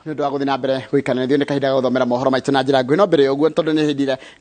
Nĩ ũndũ wa gũthiĩ na mbere gũikara ithuĩ, nĩ kahinda ga gũthomera mohoro maitũ na njĩra nguhĩ. No mbere ya ũguo, tondũ nĩ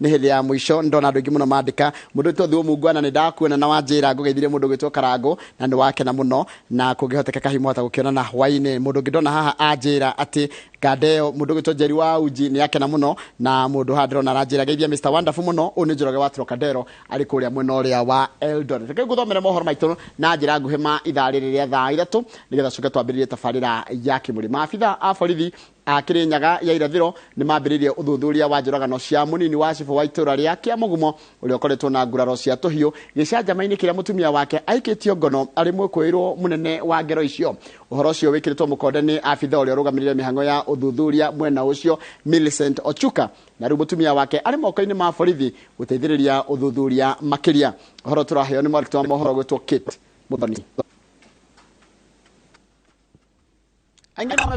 hĩndĩ ya mũico, ndona andũ aingĩ mũno mandĩka. Mũndũ wĩtwo Thuo Mungwana, nĩ ndakuona na wanjĩra ngũgeithirie mũndũ ũgwĩtwo Karangũ na nĩ wakena mũno, na kũngĩhotekeka hihi mwahota gũkĩonana hwaĩ-inĩ. Mũndũ ũngĩ ndona haha anjĩra atĩ nganda ĩyo, mũndũ ũgwĩtwo Njeri wa Uji nĩ akena mũno. Na mũndũ haha ndĩrona aranjĩra geithia Mr Wonderful mũno, ũyũ nĩ Njoroge wa Trocadero arĩ kũrĩa mwena ũrĩa wa Eldoret. Reke ngũthomere mohoro maitũ na njĩra nguhĩ ma ithaa rĩrĩ rĩa thaa 3, nĩgetha coke twambĩrĩrie tabarĩra ya kĩmũrĩ. Maabitha a borithi a Kĩrĩnyaga ya irathĩro nĩ mambĩrĩirie ũthuthuria wa njũragano cia mũnini wa cibũ wa itũra rĩa Kĩamũgumo ũrĩa ũkoretwo na nguraro cia tũhiũ gĩcanjama-inĩ kĩrĩa mũtumia wake aikĩtio ngono arĩ mwĩkũĩrwo mũnene wa ngero icio. Ũhoro ũcio wĩkĩrĩtwo mũkonde nĩ abitha ũrĩa ũrũgamĩrĩire mĩhang'o ya ũthuthuria mwena ũcio, Millicent Ochuka, na rĩu mũtumia wake arĩ moko-inĩ ma borithi gũteithĩrĩria ũthuthuria makĩria. Ũhoro tũraheo nĩ mwandĩki wa mohoro gwĩtwo Kate Muthoni.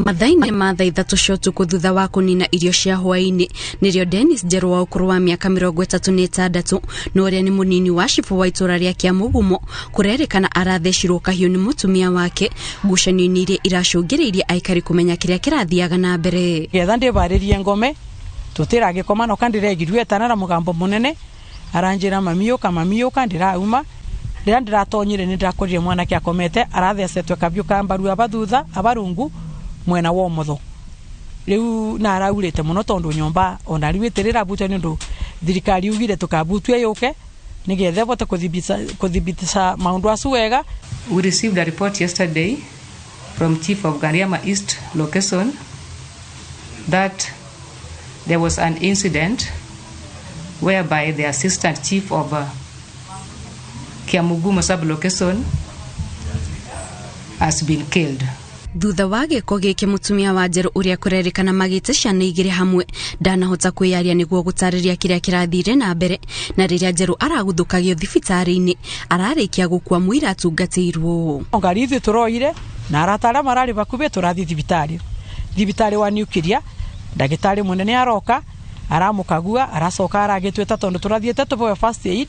Mathaa-inĩ ma thaa 3 cia ũtukũ thutha wa kũnina irio cia hwaĩ-inĩ, nĩrĩo Dennis Njerũ wa ũkũrũ wa mĩaka 36 na ũrĩa nĩ mũnini wa cibũ wa itũra rĩa Kĩamũgumo kũrerĩkana arathecirwo kahiũ nĩ mũtumia wake, ngucanio-inĩ iria iracũngĩrĩirie aikari kũmenya kĩrĩa kĩrathiaga na mbere. Getha ndĩbarĩrie ngome tũtiragĩkoma, no kandiregirue etana na mũgambo mũnene aranjĩra, "Mami ũka, mami ũka." Ndĩrauma, rĩrĩa ndĩratonyire nĩ ndĩrakorire mwanake akomete arathecetwe kabiũ ka mbaru aba thutha abarungu mwena wa ũmotho. Rĩu na araurĩte mũno tondũ nyũmba ona rĩu ĩtĩrĩrabutwo nĩ ũndũ thirikari yugire tũkabutwo yũke nĩgetha ĩbote kũthibitica maũndũ acu wega. We received a report yesterday from Chief of Ngariama East location that there was an incident whereby the assistant chief of Kiamugumo sub-location has been killed. Thutha wa gĩko gĩkĩ, mũtumia wa Njerũ ũrĩa kũrerĩkana magĩte ciana igĩrĩ hamwe ndanahota kwĩyaria nĩguo gũtarĩria kĩrĩa kĩrathire na mbere. Na rĩrĩa Njerũ araguthũkagio thibitarĩ-inĩ, ararĩkia gũkua mũira atungatĩirwo. Ngari ithuĩ tũroire na arata arĩa mararĩ bakuhĩ tũrathiĩ thibitarĩ wa Nuclear. Ndagĩtarĩ mũnene aroka aramũkagua, aracoka aragĩtwĩta tondũ tũrathiĩte tũboe first aid,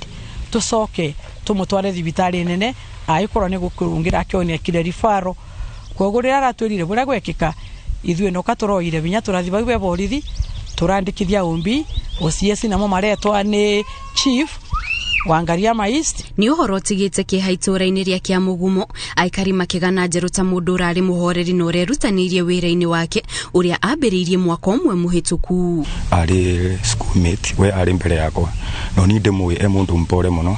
tũcoke tũmũtware thibitarĩ nene agĩkorwo nĩ gũkũrũngĩra akĩonekire ribaro. Koguo rĩrĩa aratwĩrire bũrĩa gwekĩka, ithuĩ noka tũroire binya tũrathiĩ bau be borithi tũrandĩkithia ũmbi OCS namo maretwa nĩ chief wa Ngariama East. Nĩ ũhoro ũtigĩte kĩeha itũũra-inĩ rĩa Kĩamũgumo, aikari makĩgana Njerũ ta mũndũ ũrarĩ mũhoreri na ũrerutanĩirie wĩra-inĩ wake ũrĩa ambĩrĩirie mwaka ũmwe mũhĩtũku. Arĩ schoolmate, we arĩ mbere yakwa, no niĩ ndĩmũĩ e mũndũ mpore mũno,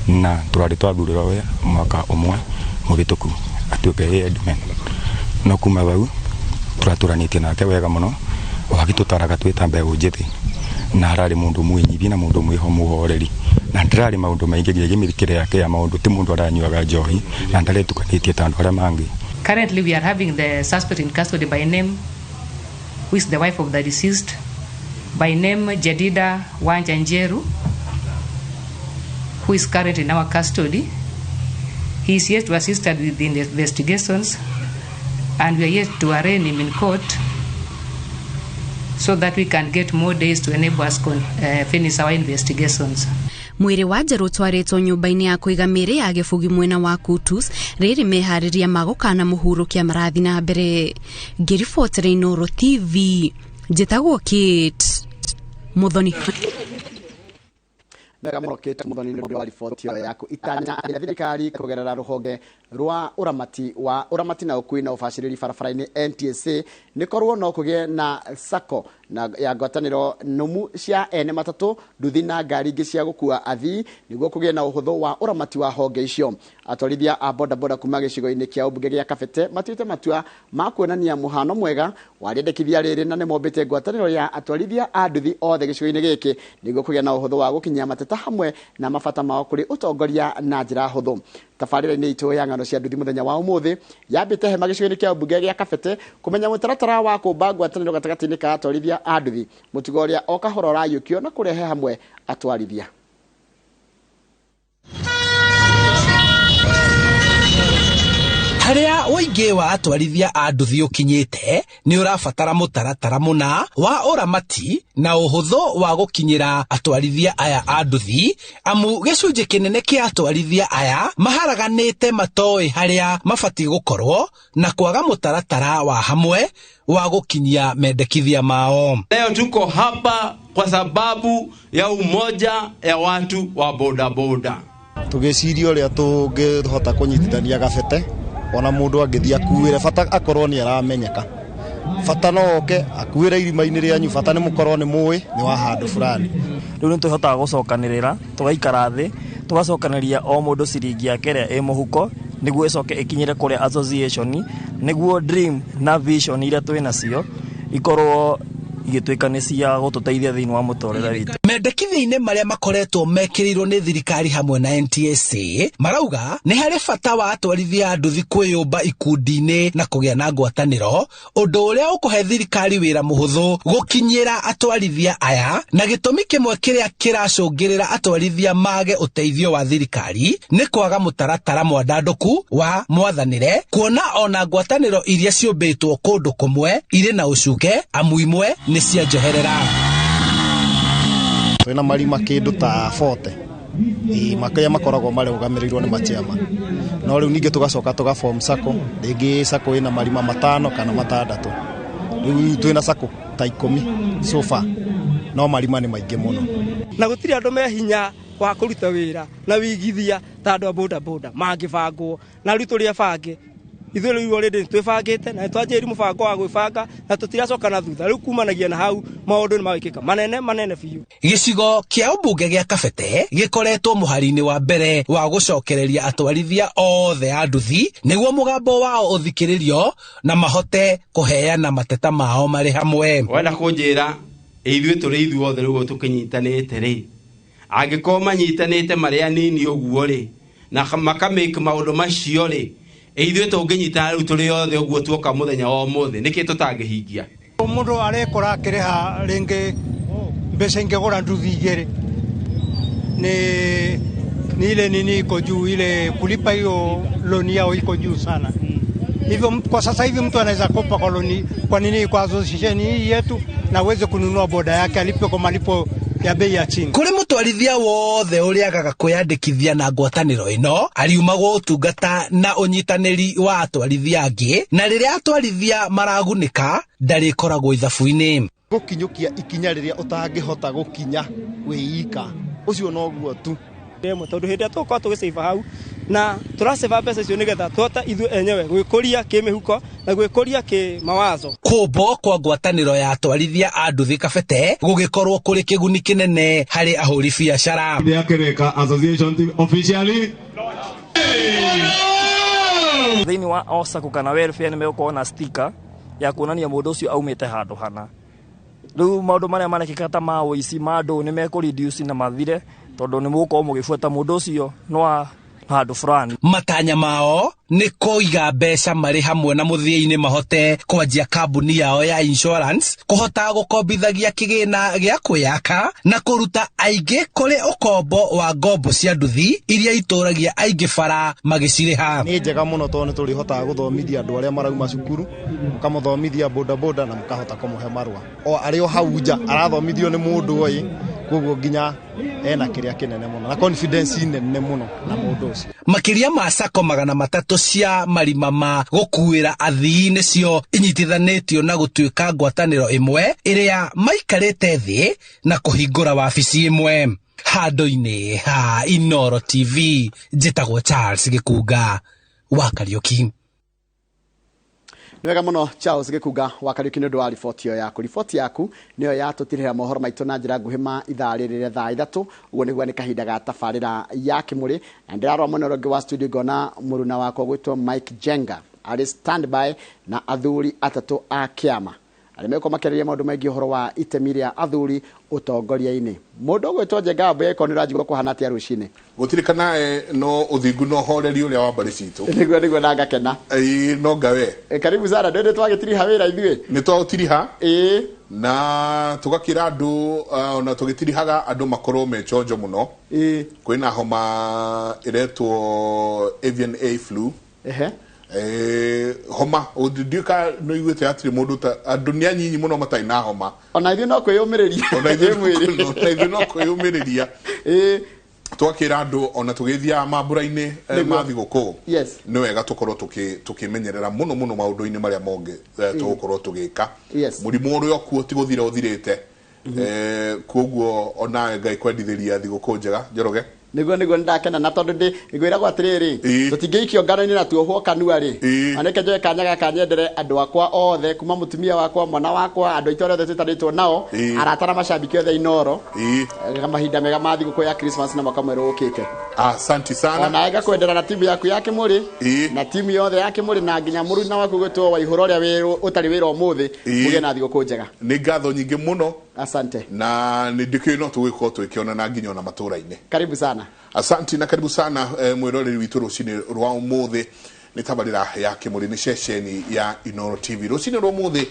na tũrarĩ twathurĩrwo we mwaka ũmwe mũhĩtũku atuĩke headman, no kuma bau tũratũranĩtie nake wega mũno, o agĩtũtaraga twĩ ta mbeũ njĩthĩ, na ararĩ mũndũ mwĩnyihia na mũndũ mwĩho mũhoreri, na ndirarĩ maũndũ maingĩ nginya mĩrikĩre yake ya maũndũ, ti mũndũ aranyuaga njohi na ndaretukanĩtie ta andũ arĩa mangĩ. Currently, we are having the suspect in custody by name, who is the wife of the deceased, by name Jedida Wanja Njeru, who is currently in our custody. He is yet to assist us with the investigations, and we are yet to arraign him in court so that we can get more days to enable us finish our investigations. Mwĩrĩ wa Njerũ ũtwarĩtwo nyũmba-inĩ ya kũiga mĩĩrĩ ya Gĩbugi mwena wa Kutus. Rĩrĩ meharĩria ma gũkana mũhurũkia marathiĩ na mbere. Ngĩribotera Inooro TV, njĩtagwo Kate Muthoni. Wega mũno, Kate Muthoni, nĩ ũndũ wa riboti ĩyo yaku. Itanya rĩa thirikari kũgerera rũhonge rwa ũramati wa ũramati na ũkui na ũbacĩrĩri barabara-inĩ NTSA nĩ korwo no kũgĩe na sacco na ya ngwatanĩro nũmu cia ene matatũ, nduthi na ngari ingĩ cia gũkua athii, nĩguo kũgĩe na ũhũthũ wa ũramati wa honge icio. Atwarithia a bodaboda kuma gĩcigo-inĩ kĩa ũmbunge gĩa Kabete matuĩte matua ma kuonania mũhano mwega wa rĩendekithia rĩrĩ, na nĩ mombĩte ngwatanĩro ya atwarithia a nduthi othe gĩcigo-inĩ gĩkĩ nĩguo kũgĩa na ũhũthũ wa gũkinyia mateta hamwe na mabata mao kũrĩ ũtongoria na njĩra hũthũ. Tabarĩra-inĩ itũ ya ng'ano cia nduthi mũthenya wa ũmũthĩ yambĩte hema gĩcigo-inĩ kĩa ũmbunge gĩa Kabete kũmenya mũtaratara wa kũmba ngwatanĩro gatagatĩ-inĩ ka atwarithia a nduthi, mũtugo ũrĩa o kahora ũrayũkio na kũrehe hamwe atwarithia. Harĩa ũingĩ Mũingĩ wa atwarithia a nduthi ũkinyĩte nĩ ũrabatara mũtaratara mũna wa ũramati na ũhũthũ wa gũkinyĩra atwarithia aya a nduthi, amu gĩcunjĩ kĩnene kĩa atwarithia aya maharaganĩte matoĩ harĩa mabatiĩ gũkorwo na kwaga mũtaratara wa hamwe wa gũkinyia mendekithia mao. Leo tuko hapa kwa sababu ya umoja ya watu wa bodaboda. Tũgĩciria ũrĩa tũngĩhota kũnyitithania gabete ona mũndũ angĩthiĩ akuĩre, bata akorwo nĩ aramenyeka, bata no oke akuĩre irima-inĩ rĩanyu, bata nĩ mũkorwo nĩ mũĩ nĩ wa handũ fulani. Rĩu nĩ tũhotaga gũcokanĩrĩra, tũgaikara thĩ, tũgacokanĩria o mũndũ ciringi yake ĩrĩa ĩ mũhuko nĩguo ĩcoke ĩkinyĩre kũrĩa association, nĩguo dream na vision iria twĩ nacio ikorwo igĩtuĩka nĩ cia gũtũteithia thĩinĩ wa mũtũrĩre witũ. Mendekithia-inĩ marĩa makoretwo mekĩrĩirwo nĩ thirikari hamwe na NTSA marauga nĩ harĩ bata wa atwarithia a nduthi kwĩyũmba ikundi-inĩ na kũgĩa na ngwatanĩro, ũndũ ũrĩa ũkũhe thirikari wĩra mũhũthũ gũkinyĩra atwarithia aya, na gĩtũmi kĩmwe kĩrĩa kĩracũngĩrĩra atwarithia mage ũteithio wa thirikari nĩ kwaga mũtaratara mwandandũku wa mwathanĩre, kuona ona ngwatanĩro iria ciũmbĩtwo kũndũ kũmwe irĩ na ũcuke, amu imwe nĩ cia njoherera. Twĩna marima kĩndũ ta 40 makarĩa makoragwo marũgamĩrĩirwo nĩ machairman, no rĩu ningĩ tũgacoka tũga form sacco, rĩngĩ sacco ĩna marima 5 kana 6, rĩu twĩna sacco ta 10 so far, no marima nĩ maingĩ mũno. Na gũtirĩ andũ me hinya wa kũruta wĩra na wĩigithia ta andũ a bodaboda mangĩbangwo, na rĩu tũrĩ abange ithuĩ rĩu already twĩbangĩte na nĩtwanjĩrĩirie mũbango wa gwĩbanga na tũtiracoka na thutha. Rĩu kumanagia na hau maũndũ nĩmagwĩkĩka manene manene biũ. Gĩcigo kĩa ũmbunge gĩa Kabete gĩkoretwo mũhari-inĩ wa mbere wa gũcokereria atwarithia othe a nduthi nĩguo mũgambo wao ũthikĩrĩrio na mahote kũheana mateta mao marĩ hamwe. Wenda kũnjĩra ithuĩ tũrĩ ithuothe rĩu tũkĩnyitanĩte rĩ, angĩkorwo manyitanĩte marĩ anini ũguo rĩ na makamake maũndũ macio rĩ, ithuĩ tũngĩnyitana rĩu tũrĩ othe ũguo tuoka mũthenya wa ũmũthĩ nĩkĩ tũtangĩhingia? Mũndũ arekora akĩrĩha rĩngĩ mbeca ingĩgũra nduthi igĩrĩ ni ile nini iko juu, ile kulipa hiyo loni yao iko juu sana. Hivyo kwa sasa hivi mtu anaweza kopa kwa loni, kwa nini, kwa association hii yetu, na aweze kununua boda yake alipe kwa malipo ya bei ya chini. Kũrĩ mũtwarithia wothe ũrĩa agaga kwĩyandĩkithia na ngwatanĩro ĩno ariumagwo ũtungata na ũnyitanĩri wa atwarithia angĩ, na rĩrĩa atwarithia maragunĩka ndarĩkoragwo ithabu-inĩ. Gũkinyũkia ikinya rĩrĩa ũtangĩhota gũkinya wĩika, ũcio noguo tu. Tondũ hĩndĩ ĩrĩa tũgũkorwo tũgĩcĩba hau na tũracĩba mbeca icio nĩgetha tũhote ithuĩ enyewe gwĩkũria kĩmĩhuko na gwĩkũria kĩmawazo. Kũmbwo kwa ngwatanĩro ya atwarithia a nduthi Kabete gũgĩkorwo kũrĩ kĩguni kĩnene harĩ ahũri biacara. Association officially thĩinĩ wa OSACCO kana welfare nĩ megũkorwo na sticker ya kuonania mũndũ ũcio aumĩte handũ hana. Rĩu maũndũ marĩa marekĩka ta ma ũici ma andũ nĩ mekũ reduce na mathire, tondũ nĩ mũgũkorwo mũgĩbuata mũndũ ũcio no wa handũ fulani. Matanya mao nĩ kũiga mbeca marĩ hamwe na mũthia-inĩ mahote kwanjia kambuni yao ya insurance, kũhota gũkombithagia kĩgĩna gĩa kwĩyaka na kũruta aingĩ kũrĩ ũkombo wa ngombo cia nduthi iria itũragia aingĩ bara magĩcirĩha. Nĩ njega mũno tondũ nĩ tũrĩhotaga gũthomithia andũ arĩa marauma cukuru, mũkamũthomithia bodaboda na mũkahota kũmũhe marũa. O arĩ o hau nja arathomithio nĩ mũndũ ũyũ, koguo nginya ena kĩrĩa kĩnene mũno na confidence nene mũno na mũndũ ũcio. Makĩria ma sacco 300 cia marima ma gũkuĩra athii nĩcio inyitithanĩtio na gũtuĩka ngwatanĩro ĩmwe ĩrĩa maikarĩte thĩ na kũhingũra wabici ĩmwe. Handũ-inĩ ha Inooro TV, njĩtagwo Charles Gĩkunga wa Kariũki. Nĩ wega mũno Charles Gĩkunga wa Kariũki nĩ ũndũ wa riboti ĩyo yaku. Riboti yaku nĩyo yatũtirĩra mohoro maitũ na njĩra nguhĩ ma ithaa rĩrĩ rĩa thaa 3, ũguo nĩguo nĩ kahinda ga tabarĩra ya Kĩmũrĩ. Na ndĩrarora mwena ũrĩa ũngĩ wa studio ngona mũruna wakwa gwĩtwo Mike Jenga arĩ standby na athuri 3 a kĩama arĩa megũkorwo makĩarĩria maũndũ maingĩ ũhoro wa itemi rĩa athuri ũtongoria-inĩ. Mũndũ ũgwĩtwo Njenga Wambui, angĩkorwo nĩ ũranjigua kũhana atĩa rũcinĩ? Gũtirĩ kanae no ũthingu na ũhoreri ũrĩa wa mbarĩ citũ. Nĩguo nĩguo na ngakena. Ĩĩ no ngawe. Karibu sana, ndĩ twagĩtiriha wĩra ithuĩ. Nĩ twaũtiriha. Ĩĩ. Na tũgakĩra andũ ona tũgĩtirihaga andũ makorwo me chonjo mũno. Ĩĩ. Kwĩna homa ĩretwo avian A flu. Ehe. Homa ndiũka nĩ iguĩte atĩrĩ mũndũ ta andũ nĩ anyinyi mũno matarĩ na homa. Ona ithuĩ no kwĩyũmĩrĩria. Ona ithuĩ no kwĩyũmĩrĩria. Twakĩra andũ ona tũgĩthiaga mambura-inĩ ma thigũkũ, nĩ wega tũkorwo tũkĩmenyerera mũno mũno maũndũ-inĩ marĩa mongĩ tũgũkorwo tũgĩka. Mũrimũ ũrĩa okuo ti gũthira ũthirĩte. Koguo onawe Ngai kwendithĩria thigũkũ njega. Njoroge. Niguo ndakena na tondu ndi ngwiragwo atiriri, tutingĩikio ngano-inĩ na tuohwo kanua rĩ, aneke njoe kanya gaka nyendere andũ akwa othe, kuma mũtumia wakwa, mwana wakwa, andũ aitũ arĩa othe twĩtanĩtwo nao, arata na macambiki othe Inooro, mahinda mega ma thigũkũ ya Christmas na mwaka mwerũ ũkĩte. Asante sana. Ona ngakwendera na timu yaku ya Kĩmũrĩ na timu yothe ya Kĩmũrĩ na nginya mũruna waku gwĩtwo Waihũra ũrĩa ũtarĩ wĩra ũmũthĩ, mũgĩe na thigũkũ njega. Nĩ ngatho nyingĩ mũno. Asante. Na nĩ ndĩkĩũĩ no tũgũkorwo tũgĩkĩonana nginya ona matũra-inĩ. Karibu sana. Asante na karibu sana mwĩroreri witũ rũcinĩ rwa ũmũthĩ. Nĩ tabarĩra ya Kĩmũrĩ, nĩ ceceni ya Inooro TV. Rũcinĩ rwa ũmũthĩ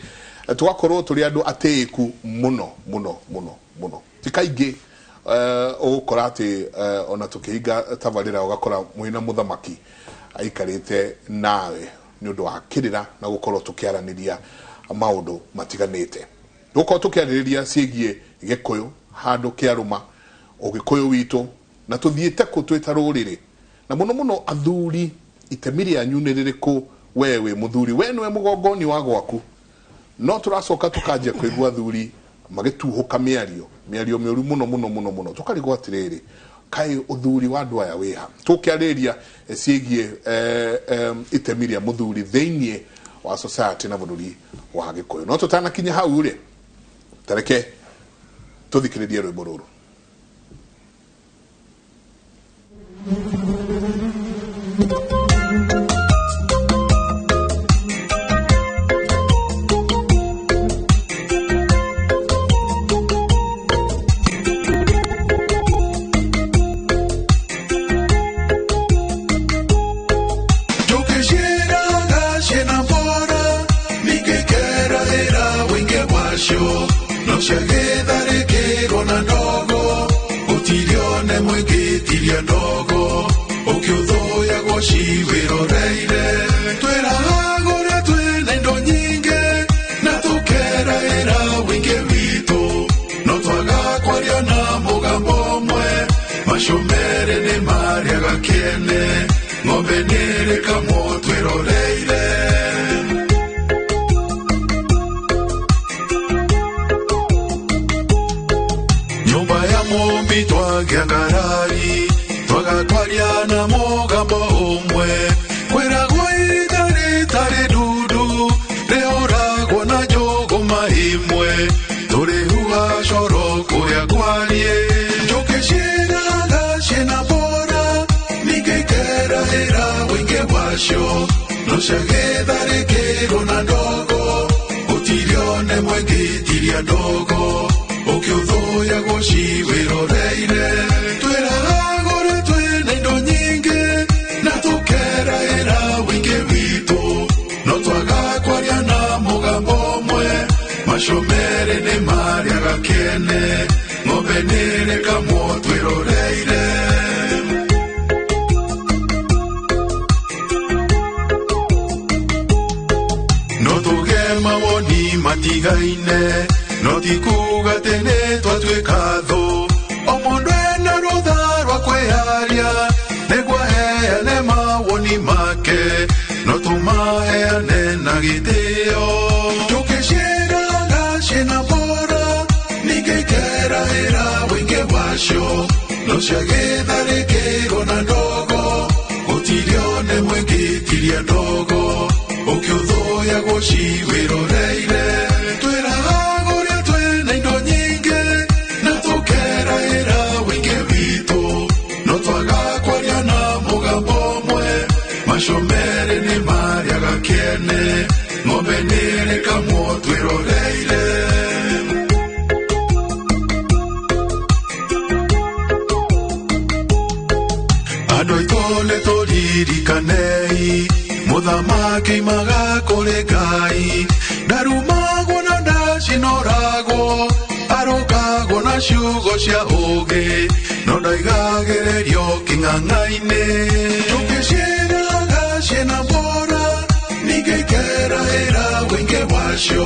tũgakorwo tũrĩ andũ atĩĩku mũno mũno mũno mũno. Ti kaingĩ ũgũkora atĩ ona tũkĩhinga tabarĩra ũgakora mwĩna mũthamaki aikarĩte nawe nĩ ũndũ wa kĩrĩra na gũkorwo tũkĩaranĩria maũndũ matiganĩte. Tũgũkorwo tũkĩarĩrĩria ciĩgiĩ Gĩkũyũ handũ kĩarũma, ũgĩkũyũ witũ, na tũthiĩte kũ twĩ ta rũrĩrĩ, na mũno mũno athuri, itemi rĩanyu nĩ rĩrĩkũ? We wĩ mũthuri, we nĩwe mũgongoni wa gwaku, no tũracoka tũkanjia kũigua athuri magĩtuhũka mĩario mĩũru mũno mũno mũno mũno, tũkarigwo atĩrĩrĩ, kaĩ ũthuri wa andũ aya wĩha? Tũkĩarĩrĩria ciĩgiĩ itemi rĩa mũthuri thĩiniĩ wa society na bũrũri wa Gĩkũyũ. No tũtanakinya hau rĩ, tareke tũthikĩrĩrie rwĩmbo rũrũ. No ndaigagĩrĩrio kĩng'ang'a-inĩ. Njũkĩ ciĩraga ciĩna mbora. nacio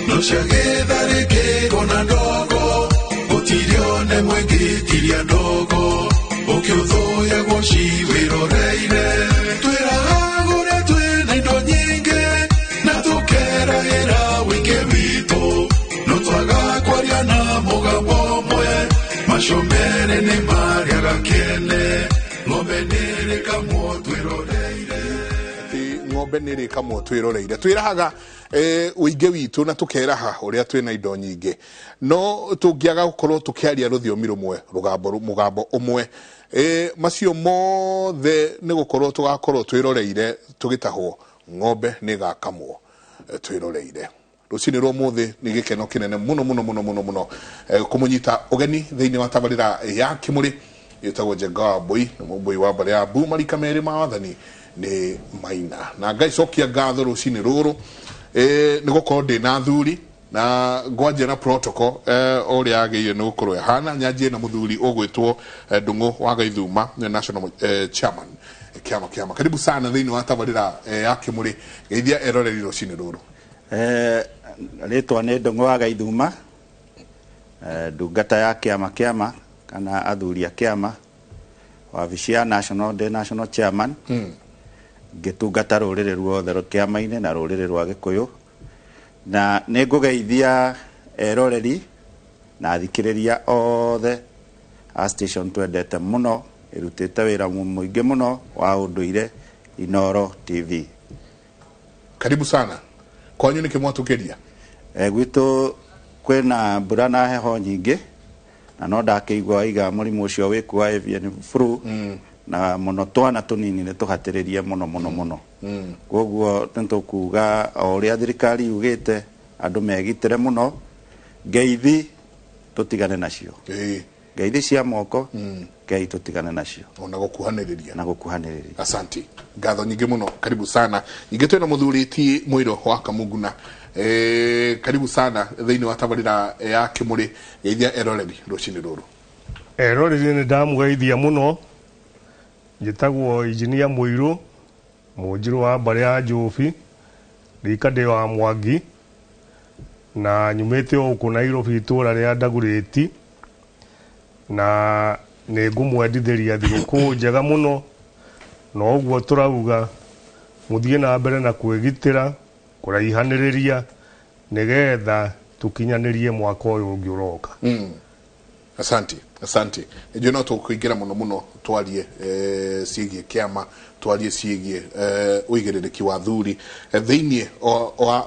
no ciagĩtharĩkĩrwo na ndogo gũtirione mwĩngĩtiria ndogo ũkĩũthũyagwo ciwĩroreire twĩrahagũre twĩna indo nyingĩ na tũkerahĩra wĩingĩ witũ no twaga kwaria na mũgambo ũmwe macio mere nĩ marĩaga kĩene ng'ombe nĩrĩkamwo twĩroreire Ng'ombe nä rä kamwo twä roreire twä rahaga ũingĩ witũ na tũkeraha ũrĩa twĩna indo nyingĩ no tũngĩaga gũkorwo tũkĩaria rũthiomi rũmwe rũgambo mũgambo ũmwe macio mothe nĩ gũkorwo tũgakorwo twĩroreire tũgĩtahwo ng'ombe nĩ ĩgakamwo twĩroreire. Rũcinĩ rwa ũmũthĩ nĩ gĩkeno kĩnene mũno mũno mũno mũno mũno kũmũnyita ũgeni thĩinĩ wa tabarĩra ya Kĩmũrĩ ĩtagwo Njenga wa Mbũi nĩ mũmbũi wa mbarĩ ya Mbu marika merĩ ma wathani nĩ Maina na ngaicokia ngatho rũcinĩ rũrũ nĩ gũkorwo ndĩ na athuri na ngwanjia na protocol ũrĩa yagĩrĩire nĩ gũkorwo ĩhana. Nyanjie na mũthuri ũgwĩtwo Ndung'u wa Gaithuma nĩ national chairman kĩama kĩama. Karibu sana thĩinĩ wa tabarĩra ya Kĩmũrĩ. Geithia eroreri rũcinĩ rũrũ. Rĩtwa nĩ Ndung'u wa Gaithuma, ndungata ya kĩama kĩama kana athuri a kĩama, wabici ya national, ndĩ national chairman, ngĩtungata rũrĩrĩ ruothe rwa kĩama-inĩ na rũrĩrĩ rwa Gĩkũyũ, na nĩ ngũgeithia eroreri na athikĩrĩria othe a station twendete mũno ĩrutĩte wĩra mũingĩ mũno wa ũndũire, Inoro TV. Karibu sana. Kwanyu nĩ kĩmwatũkĩria? Gwitũ kwĩna mbura na heho nyingĩ na no ndakĩigua waiga mũrimũ ũcio wĩkuo wa avian flu, na mũno twana tũnini nĩ tũhatĩrĩrie mũno mũno mũno. Koguo nĩ tũkuga o ũrĩa thirikari yugĩte andũ megitĩre mũno, ngeithi tũtigane nacio, ngeithi cia moko, ngei tũtigane nacio ona gũkuhanĩrĩria na gũkuhanĩrĩria. Asante, ngatho nyingĩ mũno, karibu sana. Nyingĩ twĩna mũthuri ti Mũirũ wa Kamunguna, karibu sana thĩinĩ wa tabarĩra ya Kĩmũrĩ. Geithia eroreri rũcinĩ rũrũ. Eroreri nĩ ndamũgeithia mũno. Njĩtagwo injinia Mũirũ mũnjirũ wa mbarĩ ya Njũbi, rika ndĩ wa Mwangi na nyumĩte o gũkũ Nairobi itũra rĩa Ndagurĩti, na nĩ ngũmwendithĩria thigũkũ njega mũno, na ũguo tũrauga mũthiĩ na mbere na kwĩgitĩra kũraihanĩrĩria nĩgetha tũkinyanĩrie mwaka ũyũ ũngĩ ũroka. Asante, asante. Nĩnjũĩ no tũkũingĩra mũno mũno twarie ciĩgiĩ kĩama, twarie ciĩgiĩ ũigĩrĩrĩki wa athuri thĩinĩ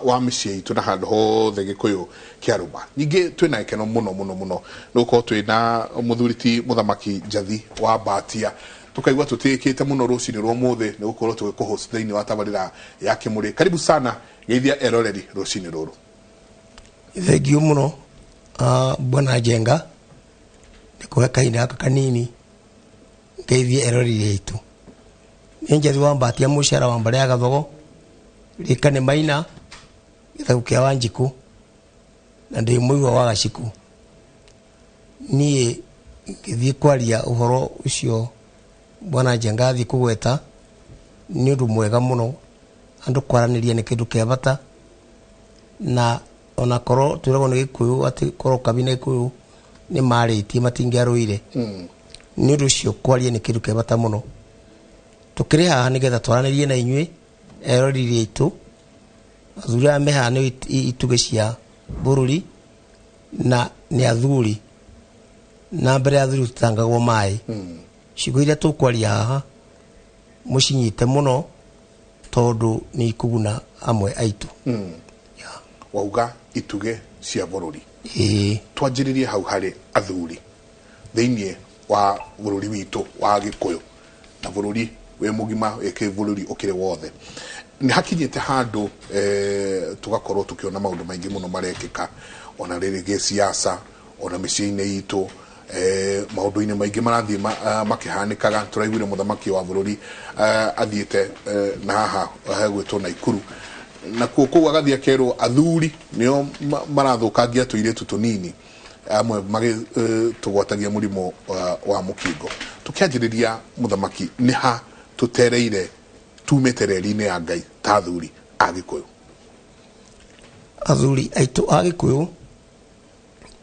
wa mĩciĩ itũ na handũ hothe Gĩkũyũ kĩarũma. Ningĩ twĩna gĩkeno mũno mũno mũno nĩ gũkorwo twĩna mũthuri ti Mũthamaki Njathi wa Mbatia. Tũkaigua tũtĩĩkĩte mũno rũcinĩ rwa ũmũthĩ nĩ gũkorwo tũgĩkũhost thĩinĩ wa tabarĩra ya Kĩmũrĩ. Karibu sana, geithia eroreri rũcinĩ rũrũ. Thengiũ mũno bwana Njenga nĩ kũhe kahinda gaka kanini ngeithie eroreri aitũ. Nĩ Njathi wa Mbatia mũcara wa mbarĩ ya Gathogo, rĩka nĩ Maina, gĩthagu kĩa Wanjikũ, na ndĩ mũigua wa Gacikũ. Niĩ ngĩthiĩ kwaria ũhoro ũcio bwana Njenga athiĩ kũgweta nĩ ũndũ mwega mũno. Andũ kwaranĩria nĩ kĩndũ kĩa bata, na onakorwo twĩragwo nĩ Gĩkũyũ atĩ korwo kabi na Gĩkũyũ nĩ marĩtie matingĩarũire. Nĩ ũndũ ũcio kwaria nĩ kĩndũ kĩa bata mũno. Tũkĩrĩ haha nĩgetha twaranĩrie na inyuĩ eroreri aitũ, athuri aya me haha nĩ itugĩ cia bũrũri na nĩ athuri, na mbere ya athuri tũtangagwo maĩ. Ciugo iria tũkwaria haha mũcinyite mũno tondũ nĩ ikũguna amwe aitũ. Wauga itugĩ cia bũrũri. Twanjĩrĩrie hau harĩ athuri thĩinĩ wa bũrũri witũ wa Gĩkũyũ na bũrũri wĩ mũgima wĩ bũrũri ũkĩrĩ wothe. Nĩ hakinyĩte handũ tũgakorwo tũkĩona maũndũ maingĩ mũno marekĩka ona rĩrĩ gĩsiasa ona mĩciĩ-inĩ itũ, maũndũ-inĩ maingĩ marathiĩ makĩhanĩkaga. Tũraiguire mũthamaki wa bũrũri athiĩte na haha hegwĩtwo Naikuru, na kuo kũu agathiĩ akerwo athuri nĩo marathũkangia tũirĩtu tũnini amwe magĩtũgwatagia mũrimũ wa mũkingo. Tũkĩanjĩrĩria mũthamaki, nĩ ha tũtereire tumĩte reri-inĩ ya Ngai ta athuri a Gĩkũyũ? Athuri aitũ a Gĩkũyũ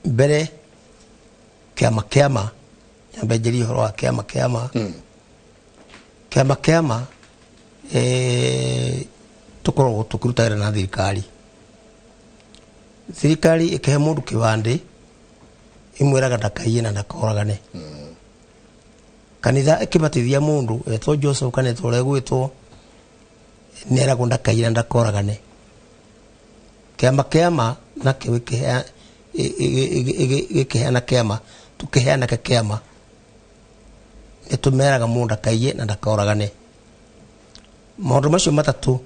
mbere kĩama kĩama nyambe njarie ũhoro wa kĩama kĩama kĩama kĩama tũkoragwo tũkĩruta wĩra na thirikari. Thirikari ĩkĩhe mũndũ kĩbandĩ ĩmwĩraga ndakaiye na ndakoragane. Kanitha ĩkĩbatithia mũndũ etwo Joseph kana etwo ũrĩa egwĩtwo nĩeragwo ndakaiye na ndakoragane. Kĩama kĩama nakĩo gĩkĩheana kĩama tũkĩheana kĩama nĩtũmeraga mũndũ ndakaiye na ndakoragane. Maũndũ macio matatũ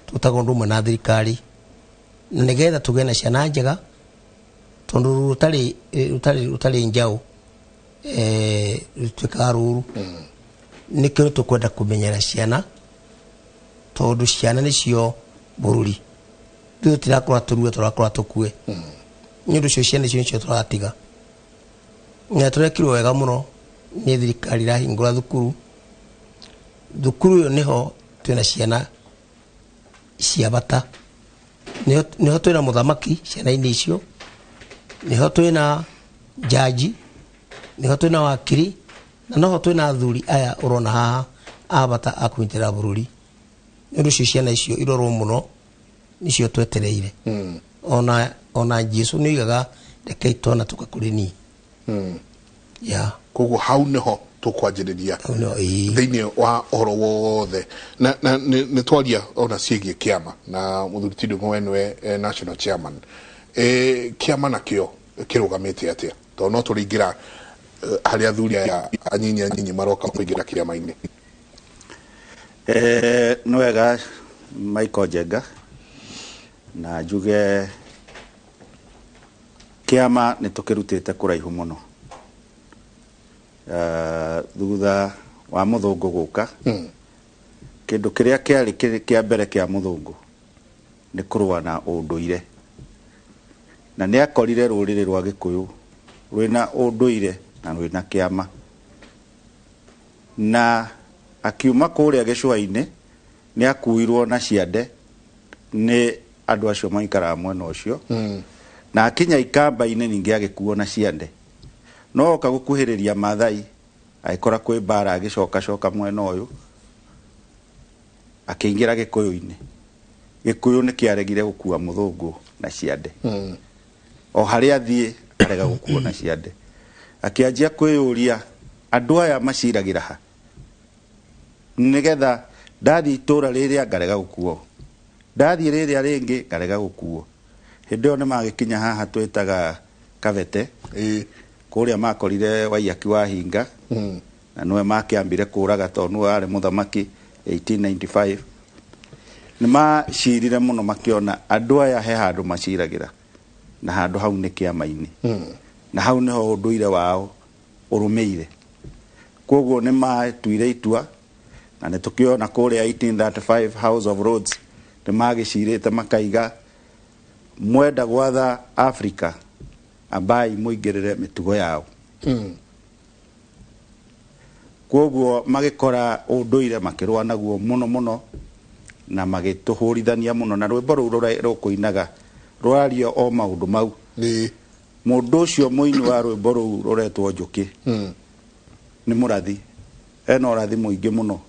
tũtagwo ũndũ ũmwe na thirikari na nĩgetha tũgĩe na ciana njega tondũ rũru rũtarĩ njaũ rũtuĩkaga rũru. Nĩkĩo tũkwenda kũmenyera ciana tondũ ciana nĩcio bũrũri. Ithuĩ tũtirakũra tũrue, tũrakũra tũkue. Nĩ ũndũ ũcio ciana icio nĩcio tũratiga. Na tũrekirwo wega mũno nĩ thirikari ĩrahingũra thukuru. Thukuru ĩyo nĩho twĩna ciana cia bata. Nĩho twĩna mũthamaki ciana-inĩ icio, nĩho twĩna jaji, nĩho twĩna wakiri, na noho twĩna athuri aya ũrona haha a bata a kũnyitĩrĩra bũrũri. Nĩ ũndũ ũcio ciana icio irorwo mũno nĩcio twetereire. Ona Jesu nĩ oigaga rekei twana tũka kũrĩ niĩ. Yeah. Koguo hau nĩho tũkwanjĩrĩria thĩinĩ wa ũhoro wothe na nĩ twaria ona ciĩgiĩ kĩama na mũthuri Ti Ndung'u we nĩwe national chairman. Kĩama nakĩo kĩrũgamĩte atĩa tondũ no tũrĩingĩra harĩa athuri aya anyinyi anyinyi maroka kũingĩra kĩama-inĩ? Nĩ wega Michael Njenga na njuge kĩama nĩ tũkĩrutĩte kũraihu mũno. Thutha wa mũthũngũ gũka kĩndũ kĩrĩa kĩarĩ kĩa mbere kĩa mũthũngũ nĩ kũrũa na ũndũire, na nĩ akorire rũrĩrĩ rwa Gĩkũyũ rwĩna ũndũire na rwĩna kĩama, na akiuma kũrĩa gĩcũa-inĩ nĩ akuirwo na ciande nĩ andũ acio maikaraga mwena ũcio, na akinya ikamba-inĩ ningĩ agĩkuo na ciande. No oka gũkuhĩrĩria Maathai agĩkora kwĩ mbara, agĩcokacoka mwena ũyũ akĩingĩra Gĩkũyũ-inĩ. Gĩkũyũ nĩ kĩaregire gũkua mũthũngũ na ciande. O harĩa athiĩ arega gũkuo na ciande. Akĩanjia kwĩyũria andũ aya maciragĩra ha, nĩgetha ndathiĩ itũra rĩrĩa ngarega gũkuo, ndathiĩ rĩrĩa rĩngĩ ngarega gũkuo. Hĩndĩ ĩyo nĩ magĩkinya haha twĩtaga Kabete, kũrĩa makorire Waiyaki wa Hinga, na nĩwe makĩambire kũraga tondũ nĩwe warĩ mũthamaki 1895. Nĩ macirire mũno makĩona andũ aya he handũ maciragĩra, na handũ hau nĩ kĩama-inĩ, na hau nĩho ũndũire wao ũrũmĩire. Koguo nĩ matuire itua, na nĩ tũkĩona kũrĩa 1835 House of Lords nĩ magĩcirĩte makaiga mwenda gwatha Africa ambai mũingĩrĩre mĩtugo yao. Koguo magĩkora ũndũire makĩrũa naguo mũno mũno na magĩtũhũrithania mũno, na rwĩmbo rũu rũkũinaga rũraria o maũndũ mau. Mũndũ ũcio mũini wa rwĩmbo rũu rũretwo Njũkĩ nĩ mũrathi, ena ũrathi mũingĩ mũno.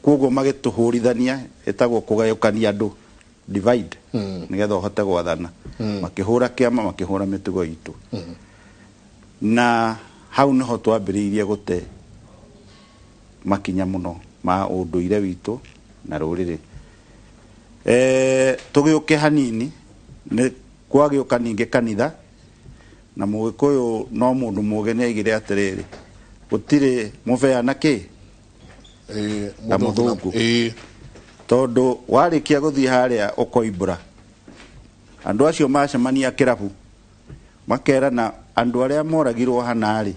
Koguo magĩtũhũrithania, ĩtagwo kũgayũkania andũ, divide, nĩgetha ũhote gwathana. Makĩhũra kĩama, makĩhũra mĩtugo itũ, na hau nĩho twambĩrĩirie gũte makinya mũno ma ũndũire witũ na rũrĩrĩ. Tũgĩũke hanini nĩ kwagĩũka ningĩ kanitha, na mũgĩkũyũ no mũndũ mũgĩ nĩ aigire atĩrĩrĩ, gũtirĩ mũbea na kĩ na mũthũngũ, tondũ warĩkia gũthiĩ harĩa ũkoimbũra andũ acio macemania kĩrabu makerana andũ arĩa moragirwo hanarĩ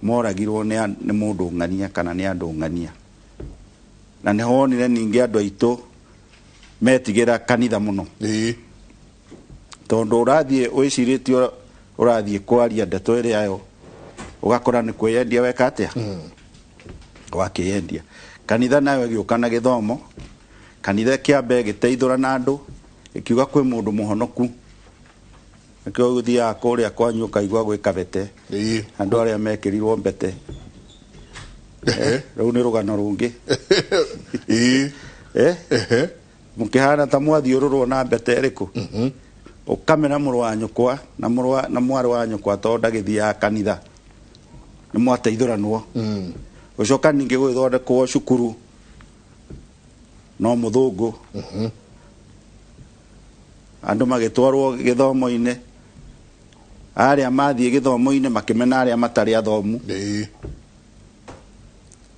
moragirwo nĩ mũndũ ng'ania kana nĩ andũ ng'ania. Na nĩho wonire ningĩ andũ aitũ metigĩra kanitha mũno, tondũ ũrathiĩ wĩcirĩtie ũrathiĩ kwaria ndeto ĩrĩa yo ũgakora nĩ kwĩyendia weka atĩa, wakĩyendia. Kanitha nayo ĩgĩũka na gĩthomo Kanitha kĩambe gĩteithũrana andũ, ĩkiuga kwĩ mũndũ mũhonoku. Nĩkĩo ũthiaga kũrĩa kwanyu ũkaigua gwĩ kabete, andũ arĩa mekĩrirwo mbete. Rũu nĩ rũgano rũngĩ. Mũkĩhana ta mwathiũrũrwo na mbete ĩrĩkũ, ũkamena mũrũ wa nyũkwa na mũrũ wa- na mwarĩ wa nyũkwa tondũ ndagĩthiaga kanitha, nĩ mwateithũranwo. Gũcoka ningĩ gũgĩthondekwo cukuru no mũthũngũ, andũ magĩtwarwo gĩthomo-inĩ. Arĩa mathiĩ gĩthomo-inĩ makĩmena arĩa matarĩ athomu.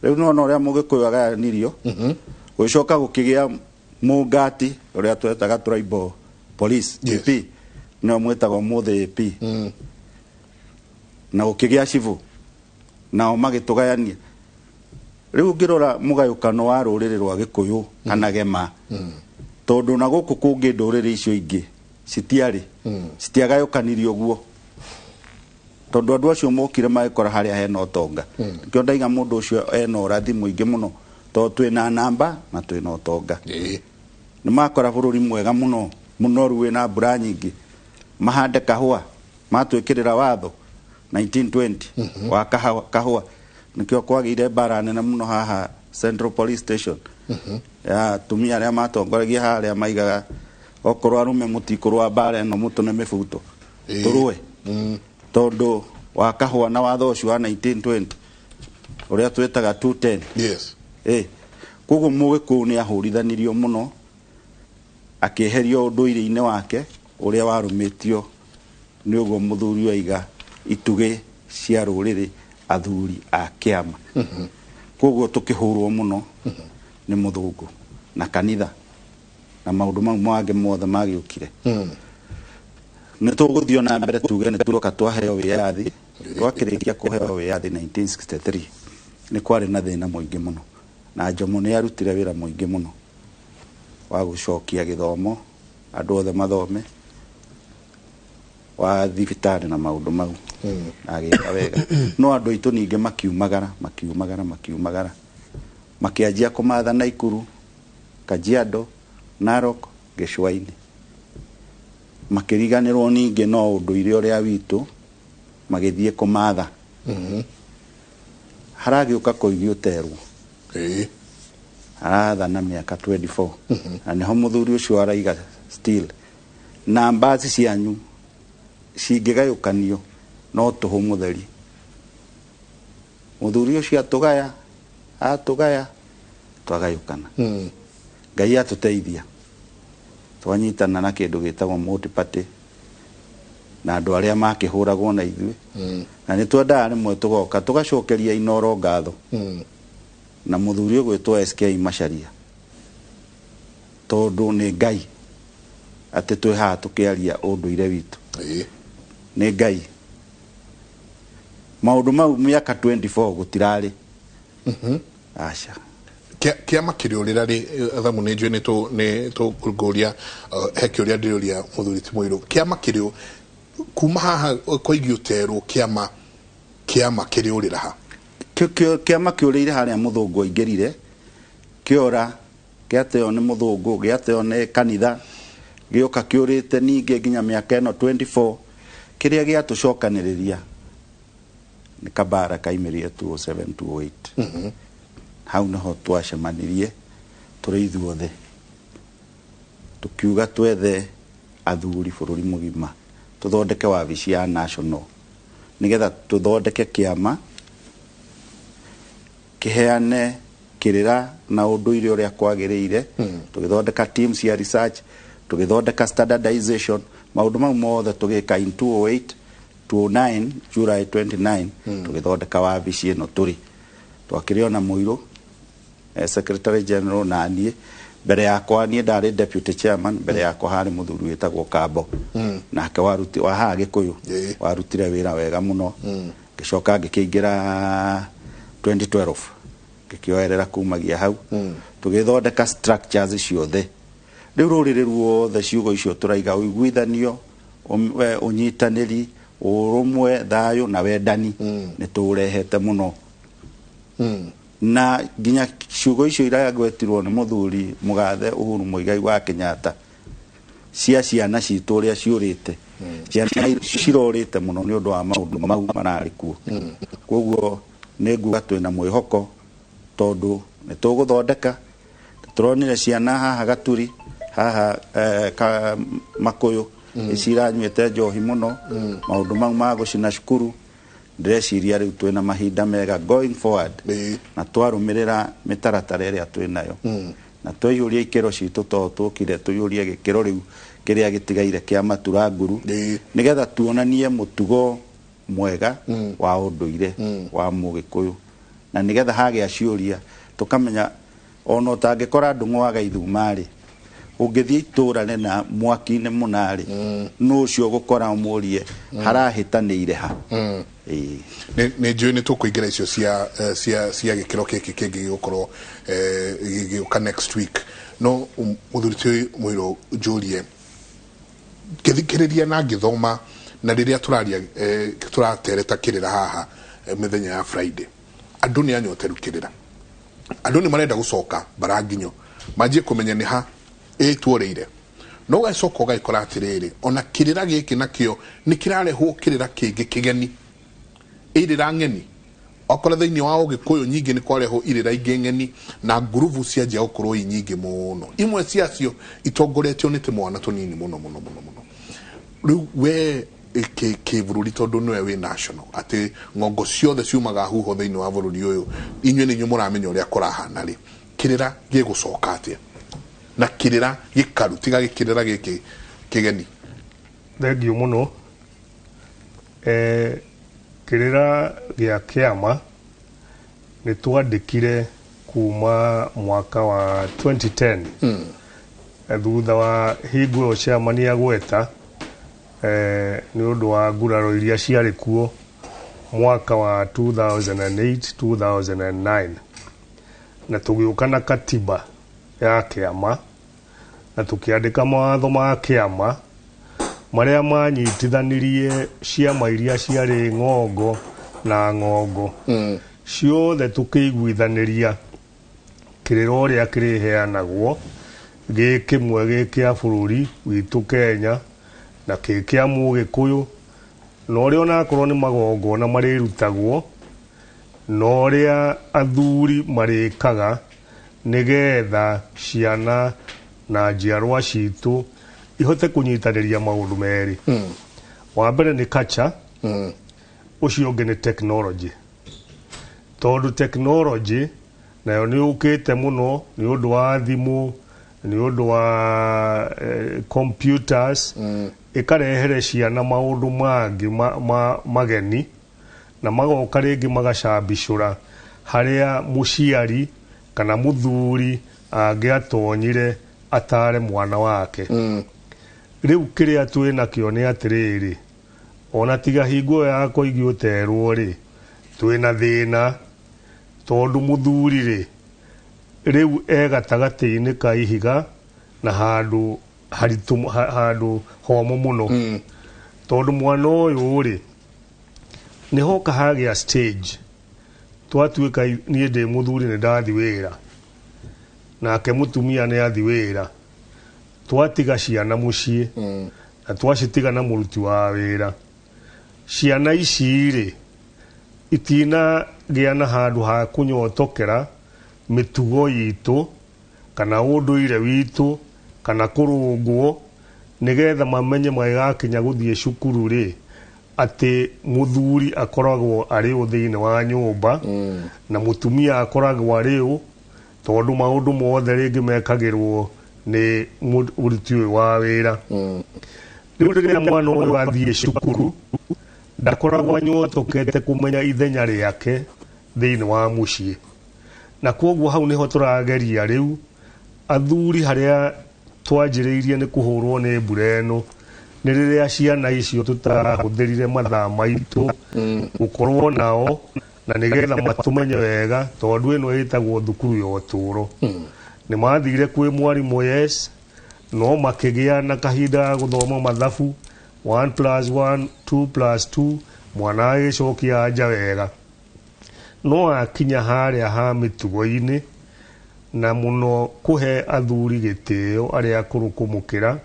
Rĩu nĩwona ũrĩa mũgĩkũyũ agayanirio. Gũgĩcoka gũkĩgĩa mũngati ũrĩa twetaga tribal police, TP, nĩo mwĩtagwo mũthĩ AP, na gũkĩgĩa cibũ, nao magĩtũgayania. Rĩu ũngĩrora mũgayũkano wa rũrĩrĩ rwa gĩkũyũ kana gema, tondũ na gũkũ kũngĩ ndũrĩrĩ icio ingĩ citiarĩ, citiagayũkanirio ũguo, tondũ andũ acio mokire magĩkora harĩa hena ũtonga. Nĩkĩo ndaiga mũndũ ũcio ena ũrathi mũingĩ mũno, tondũ twĩna namba na twĩna ũtonga. Nĩ makora bũrũri mwega mũno mũnoru wĩna mbura nyingĩ, mahande kahũa, matwĩkĩrĩra watho 1920 wa kahũa. Nĩkĩo kwagĩire mbara nene mũno haha Central Police Station ya atumia arĩa matongoragia harĩa, maigaga okorwo arũme mũtikũrũa mbara ĩno, mũtũne mĩbuto tũrũe, tondũ wa kahũa na watho ũcio wa 1920 ũrĩa twĩtaga 210. Koguo mũgĩkũyũ nĩ ahũrithanirio mũno, akĩeherio ũndũire-inĩ wake ũrĩa warũmĩtio nĩ ũguo mũthuri oiga itugĩ cia rũrĩrĩ, athuri a kĩama. Koguo tũkĩhũrwo mũno nĩ mũthũngũ na kanitha na maũndũ mau mangĩ mothe magĩũkire. Nĩ tũgũthiĩ na mbere tuge nĩ tuoka twaheo wĩyathi. Twakĩrĩkia kũheo wĩyathi 1963, nĩ kwarĩ na thĩna mũingĩ mũno, na Jomo nĩ arutire wĩra mũingĩ mũno wa gũcokia gĩthomo, andũ othe mathome, wa thibitarĩ na maũndũ mau, na agĩka wega. No andũ aitũ ningĩ makiumagara, makiumagara, makiumagara, makĩanjia kũmatha Naikuru, Kajiado, Narok, gĩcũa-inĩ, makĩriganĩrwo ningĩ no ũndũire ũrĩa witũ magĩthiĩ kũmatha. Haragĩũka Koigi ũterwo arathana mĩaka 24, na nĩho mũthuri ũcio araiga still namba cianyu cingĩgayũkanio no tũhũ mũtheri. Mũthuri ũcio atũgaya, atũgaya, twagayũkana. Ngai atũteithia twanyitana na kĩndũ gĩtagwo multi-party na andũ arĩa makĩhũragwo na ithuĩ, na nĩ twendaga rĩmwe tũgoka tũgacokeria Inoro ngatho na mũthuri ũgwĩtwo SK Macharia, tondũ nĩ Ngai atĩ twĩ haha tũkĩaria ũndũire witũ, nĩ Ngai. Maũndũ mau mĩaka 24 gũtirarĩ, aca. Kĩama kĩrĩũrĩra rĩ, thamu nĩ njũĩ nĩ tũkũria he kĩũria ndĩrĩũria mũthuri ti mũirũ. Kĩama kĩrĩ kuma haha Koigi ũterwo, kĩama kĩrĩũrĩra ha? Kĩama kĩũrĩire harĩa mũthũngũ aingĩrire, kĩora, gĩateo nĩ mũthũngũ, gĩateo nĩ kanitha, gĩũka kĩũrĩte ningĩ nginya mĩaka ĩno 24. Kĩrĩa gĩatũcokanĩrĩria nĩ kabara kaimĩrire 207 208. Hau nĩho twacemanirie tũrĩ ithuothe, tukiuga twethe athuri bũrũri mũgima, tũthondeke wabici ya national, nigetha tũthondeke kĩama kĩheane kĩrĩra na ũndũire ũrĩa kwagĩrĩire. Tũgĩthondeka team cia research, tũgĩthondeka standardization, maũndũ mau mothe tũgĩka in 208 209 July 29. Tũgĩthondeka wabici ĩno tũrĩ, twakĩrĩ ona mũirũ secretary general na niĩ. Mbere yakwa niĩ ndarĩ deputy chairman. Mbere yakwa harĩ mũthuri wĩtagwo Kambo, nake waruti wa haha Gĩkũyũ, warutire wĩra wega mũno. Ngĩcoka ngĩkĩingĩra 2012, ngĩkĩoerera kumagia hau, tũgĩthondeka structures ciothe. Rĩu rũrĩrĩ ruothe, ciugo icio tũraiga, ũiguithanio, ũnyitanĩri, ũrũmwe, thayũ na wendani, nĩ tũrehete mũno, na nginya Ciugo icio iragwetirwo nĩ mũthuri mũgathe Uhuru Muigai wa Kenyatta cia ciana citũ ũrĩa ciũrĩte, ciana cirorĩte mũno nĩ ũndũ wa maũndũ mau mararĩ kuo. Koguo nĩ nguga twĩna mwĩhoko tondũ nĩ tũgũthondeka. Tũronire ciana haha Gaturi haha ka Makũyũ ciranyuĩte njohi mũno, maũndũ mau ma gũcina cukuru. Ndĩreciria rĩu twĩna mahinda mega going forward, na twarũmĩrĩra mĩtaratara ĩrĩa twĩnayo na twaiyũria ikĩro citũ, to tũkire tũiyũrie gĩkĩro rĩu kĩrĩa gĩtigaire kĩa matura nguru, nĩgetha tuonanie mũtugo mwega wa ũndũire wa Mũgĩkũyũ, na nĩgetha hagĩa ciũria tũkamenya ona ũtangĩkora ndũng'waga ithuma-rĩ, ũngĩthiĩ itũra rĩna mwaki-inĩ mũna-rĩ, nũ ũcio ũgũkora ũmũrie harahĩtanĩire ha? Ĩĩ. Nĩ njũĩ nĩ tũkũingĩra icio cia cia gĩkĩro gĩkĩ kĩngĩ gĩgũkorwo gĩgĩũka next week, no mũthuri ti Mũirũ, njũrie ngĩthikĩrĩria na ngĩthoma na rĩrĩa tũraria tũratereta kĩrĩra haha mĩthenya ya Friday, andũ nĩ anyoteru kĩrĩra, andũ nĩ marenda gũcoka baranginyo manjie kũmenya nĩ ha ĩtuorĩire, no ũgacoka ũgagĩkora atĩrĩrĩ, ona kĩrĩra gĩkĩ nakĩo nĩ kĩrarehwo kĩrĩra kĩngĩ kĩgeni, irĩra ng'eni. Okorwo thĩinĩ wa Ũgĩkũyũ nyingĩ nĩ kwarehwo irĩra ingĩ ng'eni na ngurubu cianjia gũkorwo i nyingĩ mũno, imwe ciacio itongoretio nĩ tũmwana tũnini mũno mũno mũno mũno. Rĩu we kĩbũrũri, tondũ nĩwe wĩ national, atĩ ng'ongo ciothe ciumaga huho thĩinĩ wa bũrũri ũyũ, inyuĩ nĩ inyuĩ mũramenya ũrĩa kũrahana rĩ, kĩrĩra gĩgũcoka atĩa na kĩrĩra gĩkaru tiga gĩkĩrĩra gĩkĩ kĩgeni? Thengiũ mũno. Kĩrĩra gĩa kĩama nĩ twandĩkire kuma mwaka wa 2010, thutha wa hingo ĩyo chairman agweta nĩ ũndũ wa nguraro iria ciarĩ kuo mwaka wa 2008 2009, na tũgĩũka na katiba ya kĩama na tũkĩandĩka mawatho ma kĩama marĩa manyitithanirie ciama iria ciarĩ ng'ongo na ng'ongo ciothe, tũkĩiguithanĩria kĩrĩra ũrĩa kĩrĩheanagwo gĩ kĩmwe, gĩ kĩa bũrũri witũ Kenya na kĩ kĩa Mũgĩkũyũ, na ũrĩa onakorwo nĩ magongona marĩrutagwo na ũrĩa athuri marĩkaga nĩgetha ciana na njiarwa citũ ihote kũnyitanĩria maũndũ merĩ. Wa mbere nĩ culture, ũcio ũngĩ nĩ technology, tondũ technology nayo nĩ yũkĩte mũno nĩ ũndũ wa thimũ, nĩ ũndũ wa computers, ĩkarehere ciana maũndũ mangĩ mageni na magoka rĩngĩ magacambicũra harĩa mũciari kana mũthuri angĩatonyire atare mwana wake. Rĩu kĩrĩa twĩ nakĩo nĩ atĩrĩrĩ, ona tiga hingo ĩyo ya koigi ũterwo rĩ, twĩna thĩna tondũ mũthuri rĩ rĩu e gatagatĩ-inĩ ka ihiga na handũ haritũ, handũ homũ mũno, tondũ mwana ũyũ rĩ nĩ hoka hagĩa stage twatuĩka niĩ ndĩ mũthuri nĩ ndathi wĩra nake mũtumia nĩ athi wĩra, twatiga ciana mũciĩ na twacitiga na mũruti wa wĩra. Ciana ici rĩ itinagĩa na handũ ha kũnyotokera mĩtugo itũ kana ũndũire witũ kana kũrũngwo nĩgetha mamenye magĩgakinya gũthiĩ cukuru rĩ atĩ mũthuri akoragwo arĩ ũ thĩinĩ wa nyũmba na mũtumia akoragwo arĩ ũ, tondũ maũndũ mothe rĩngĩ mekagĩrwo nĩ mũruti ũyũ wa wĩra. Rĩu rĩrĩa mwana ũyũ athiĩ cukuru ndakoragwo anyotokete kũmenya ithenya rĩake thĩinĩ wa mũciĩ, na kwoguo hau nĩho tũrageria rĩu athuri harĩa twanjĩrĩirie nĩ kũhũrwo nĩ mbura ĩno nĩ rĩrĩa ciana icio tũtarahũthĩrire mathaa maitũ gũkorwo nao na nĩgetha matũmenye wega, tondũ ĩno ĩtagwo thukuru ya ũtũũro. Nĩ mathire kwĩ mwarimũ, yes, no makĩgĩa na kahinda ga gũthoma mathabu 1 plus 1, 2 plus 2, mwana agĩcokia anja wega, no akinya harĩa ha mĩtugo-inĩ Na mũno kũhe athuri gĩtĩo arĩa akũrũ kũmũkĩra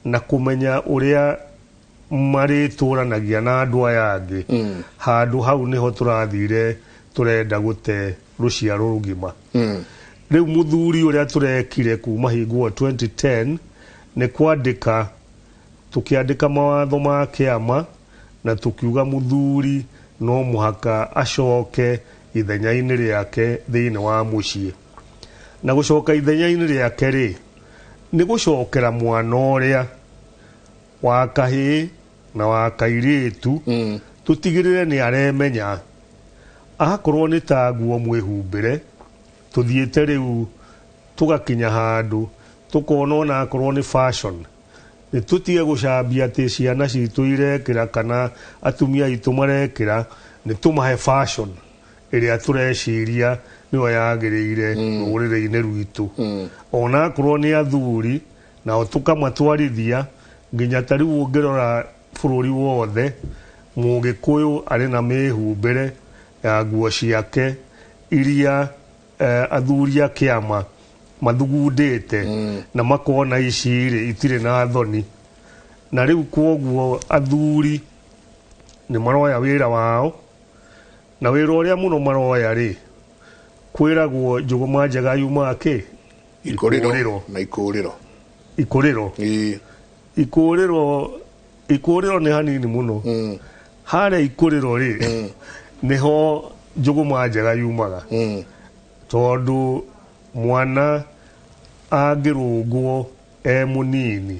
na kũmenya ũrĩa marĩtũranagia na andũ aya angĩ. Handũ hau nĩho tũrathire tũrenda gũte rũciaro rũgima. Rĩu mũthuri ũrĩa tũrekire kuma hingwo 2010 nĩ kwandĩka, tũkĩandĩka mawatho ma kĩama na tũkiuga mũthuri no mũhaka acoke ithenya-inĩ rĩake thĩinĩ wa mũciĩ. Na gũcoka ithenya-inĩ rĩake rĩ, nĩ gũcokera mwana ũrĩa wa kahĩĩ na wa kairĩtu, tũtigĩrĩre nĩ aremenya. Akorwo nĩ ta nguo mwĩhumbĩre, tũthiĩte rĩu tũgakinya handũ tũkona ona akorwo nĩ fashion, nĩ tũtige gũcambia atĩ ciana citũ irekĩra kana atumia aitũ marekĩra, nĩ tũmahe fashion ĩrĩa tũreciria nĩyo yagĩrĩire rũrĩrĩ-inĩ rwitũ. Ona akorwo nĩ athuri nao tũkamatwarithia nginya ta rĩu ũngĩrora bũrũri wothe, Mũgĩkũyũ arĩ na mĩhumbĩre ya nguo ciake iria athuri a kĩama mathugundĩte na makona ici rĩ itirĩ na thoni. Na rĩu kwoguo athuri nĩ maroya wĩra wao, na wĩra ũrĩa mũno maroya rĩ, kwĩragwo njũgũma njega yumaga kĩ? Ikũrĩro. Na ikũrĩro. Ikũrĩro. Ikũrĩro, ikũrĩro nĩ hanini mũno. Harĩa ikũrĩro rĩ, nĩho njũgũma njega yumaga. Tondũ mwana angĩrũngwo e mũnini,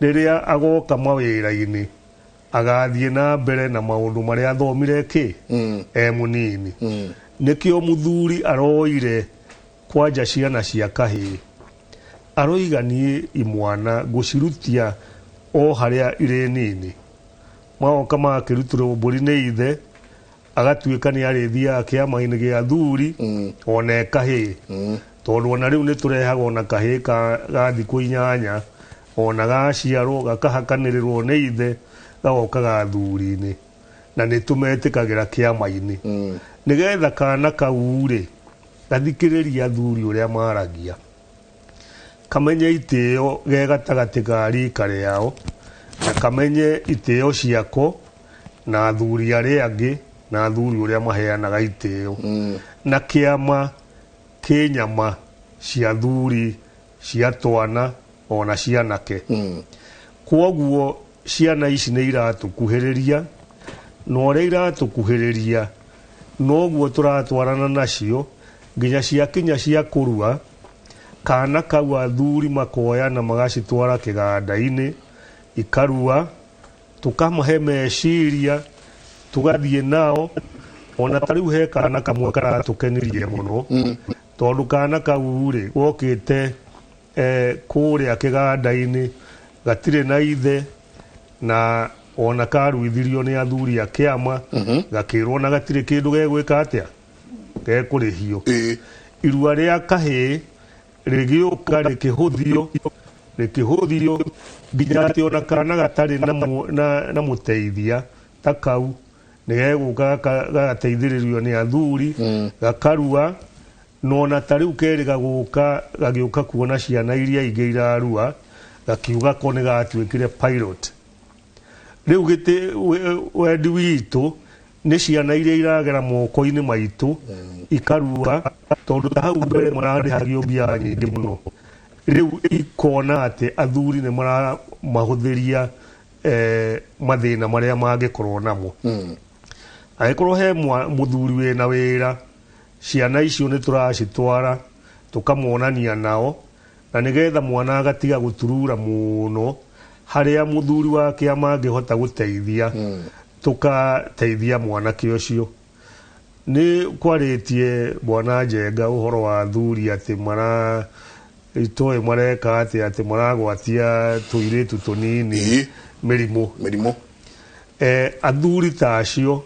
rĩrĩa agoka mawĩra-inĩ, agathiĩ na mbere na maũndũ marĩa athomire kĩ? E mũnini. Nĩkĩo mũthuri aroire kwanja ciana cia kahĩĩ, aroiga niĩ imwana ngũcirutia o harĩa irĩ nini. Magoka magakĩrutĩrwo mbũri nĩ ithe, agatuĩka nĩ arĩthiaga kĩama-inĩ gĩa athuri ona e kahĩĩ. Tondũ ona rĩu nĩ tũrehaga ona kahĩĩ ga thikũ 8, ona gaciarwo gakahakanĩrĩrwo nĩ ithe, gagoka gathuri-inĩ, na nĩ tũmetĩkagĩra kĩama-inĩ. Nĩgetha kana kau rĩ, gathikĩrĩrie athuri ũrĩa maragia, kamenye itĩo ge gatagatĩ ka rika rĩao, na kamenye itĩo ciako na athuri arĩa angĩ, na athuri ũrĩa maheanaga itĩo. Na kĩama kĩ nyama cia athuri, cia twana ona cianake. Kwoguo ciana ici nĩ iratũkuhĩrĩria, na ũrĩa iratũkuhĩrĩria noguo tũratwarana nacio nginya ciakinya cia kũrua, kana kau athuri makoya na magacitwara kĩganda-inĩ ikarua, tũkamahe meciria, tũgathiĩ nao. Ona ta rĩu he kana kamwe karatũkenirie mũno, tondũ kana kau rĩ gokĩte kũrĩa kĩganda-inĩ, gatirĩ na ithe, na ona karuithirio nĩ athuri a kĩama, gakĩrwo na gatirĩ kĩndũ gegwĩka atĩa, gekũrĩhio. Irua rĩa kahĩĩ rĩgĩũka rĩkĩhũthio, rĩkĩhũthio nginya atĩ ona kana gatarĩ na mũteithia ta kau nĩ gegũka gagateithĩrĩrio nĩ athuri, gakarua. No ona ta rĩu kerĩ gagũka gagĩũka kuona ciana iria ingĩ irarua, gakiuga ko nĩ gatuĩkire pilot. Rĩu gĩtĩ wendi witũ nĩ ciana iria iragera moko-inĩ maitũ ikarua, tondũ ta hau mbere mararĩhagio mbia nyingĩ mũno. Rĩu ikona atĩ athuri nĩ maramahũthĩria mathĩna marĩa mangĩkorwo namo. Angĩkorwo he mũthuri wĩna wĩra, ciana icio nĩ tũracitwara tũkamonania nao, na nĩgetha mwana agatiga gũturura mũno harĩa mũthuri wa kĩama angĩhota gũteithia, tũkateithia mwanake ũcio. Nĩ kwarĩtie bwana Njenga ũhoro wa athuri atĩ mara itoĩ mareka atĩ atĩ maragwatia tũirĩtu tũnini mĩrimũ. Mĩrimũ. Athuri ta acio,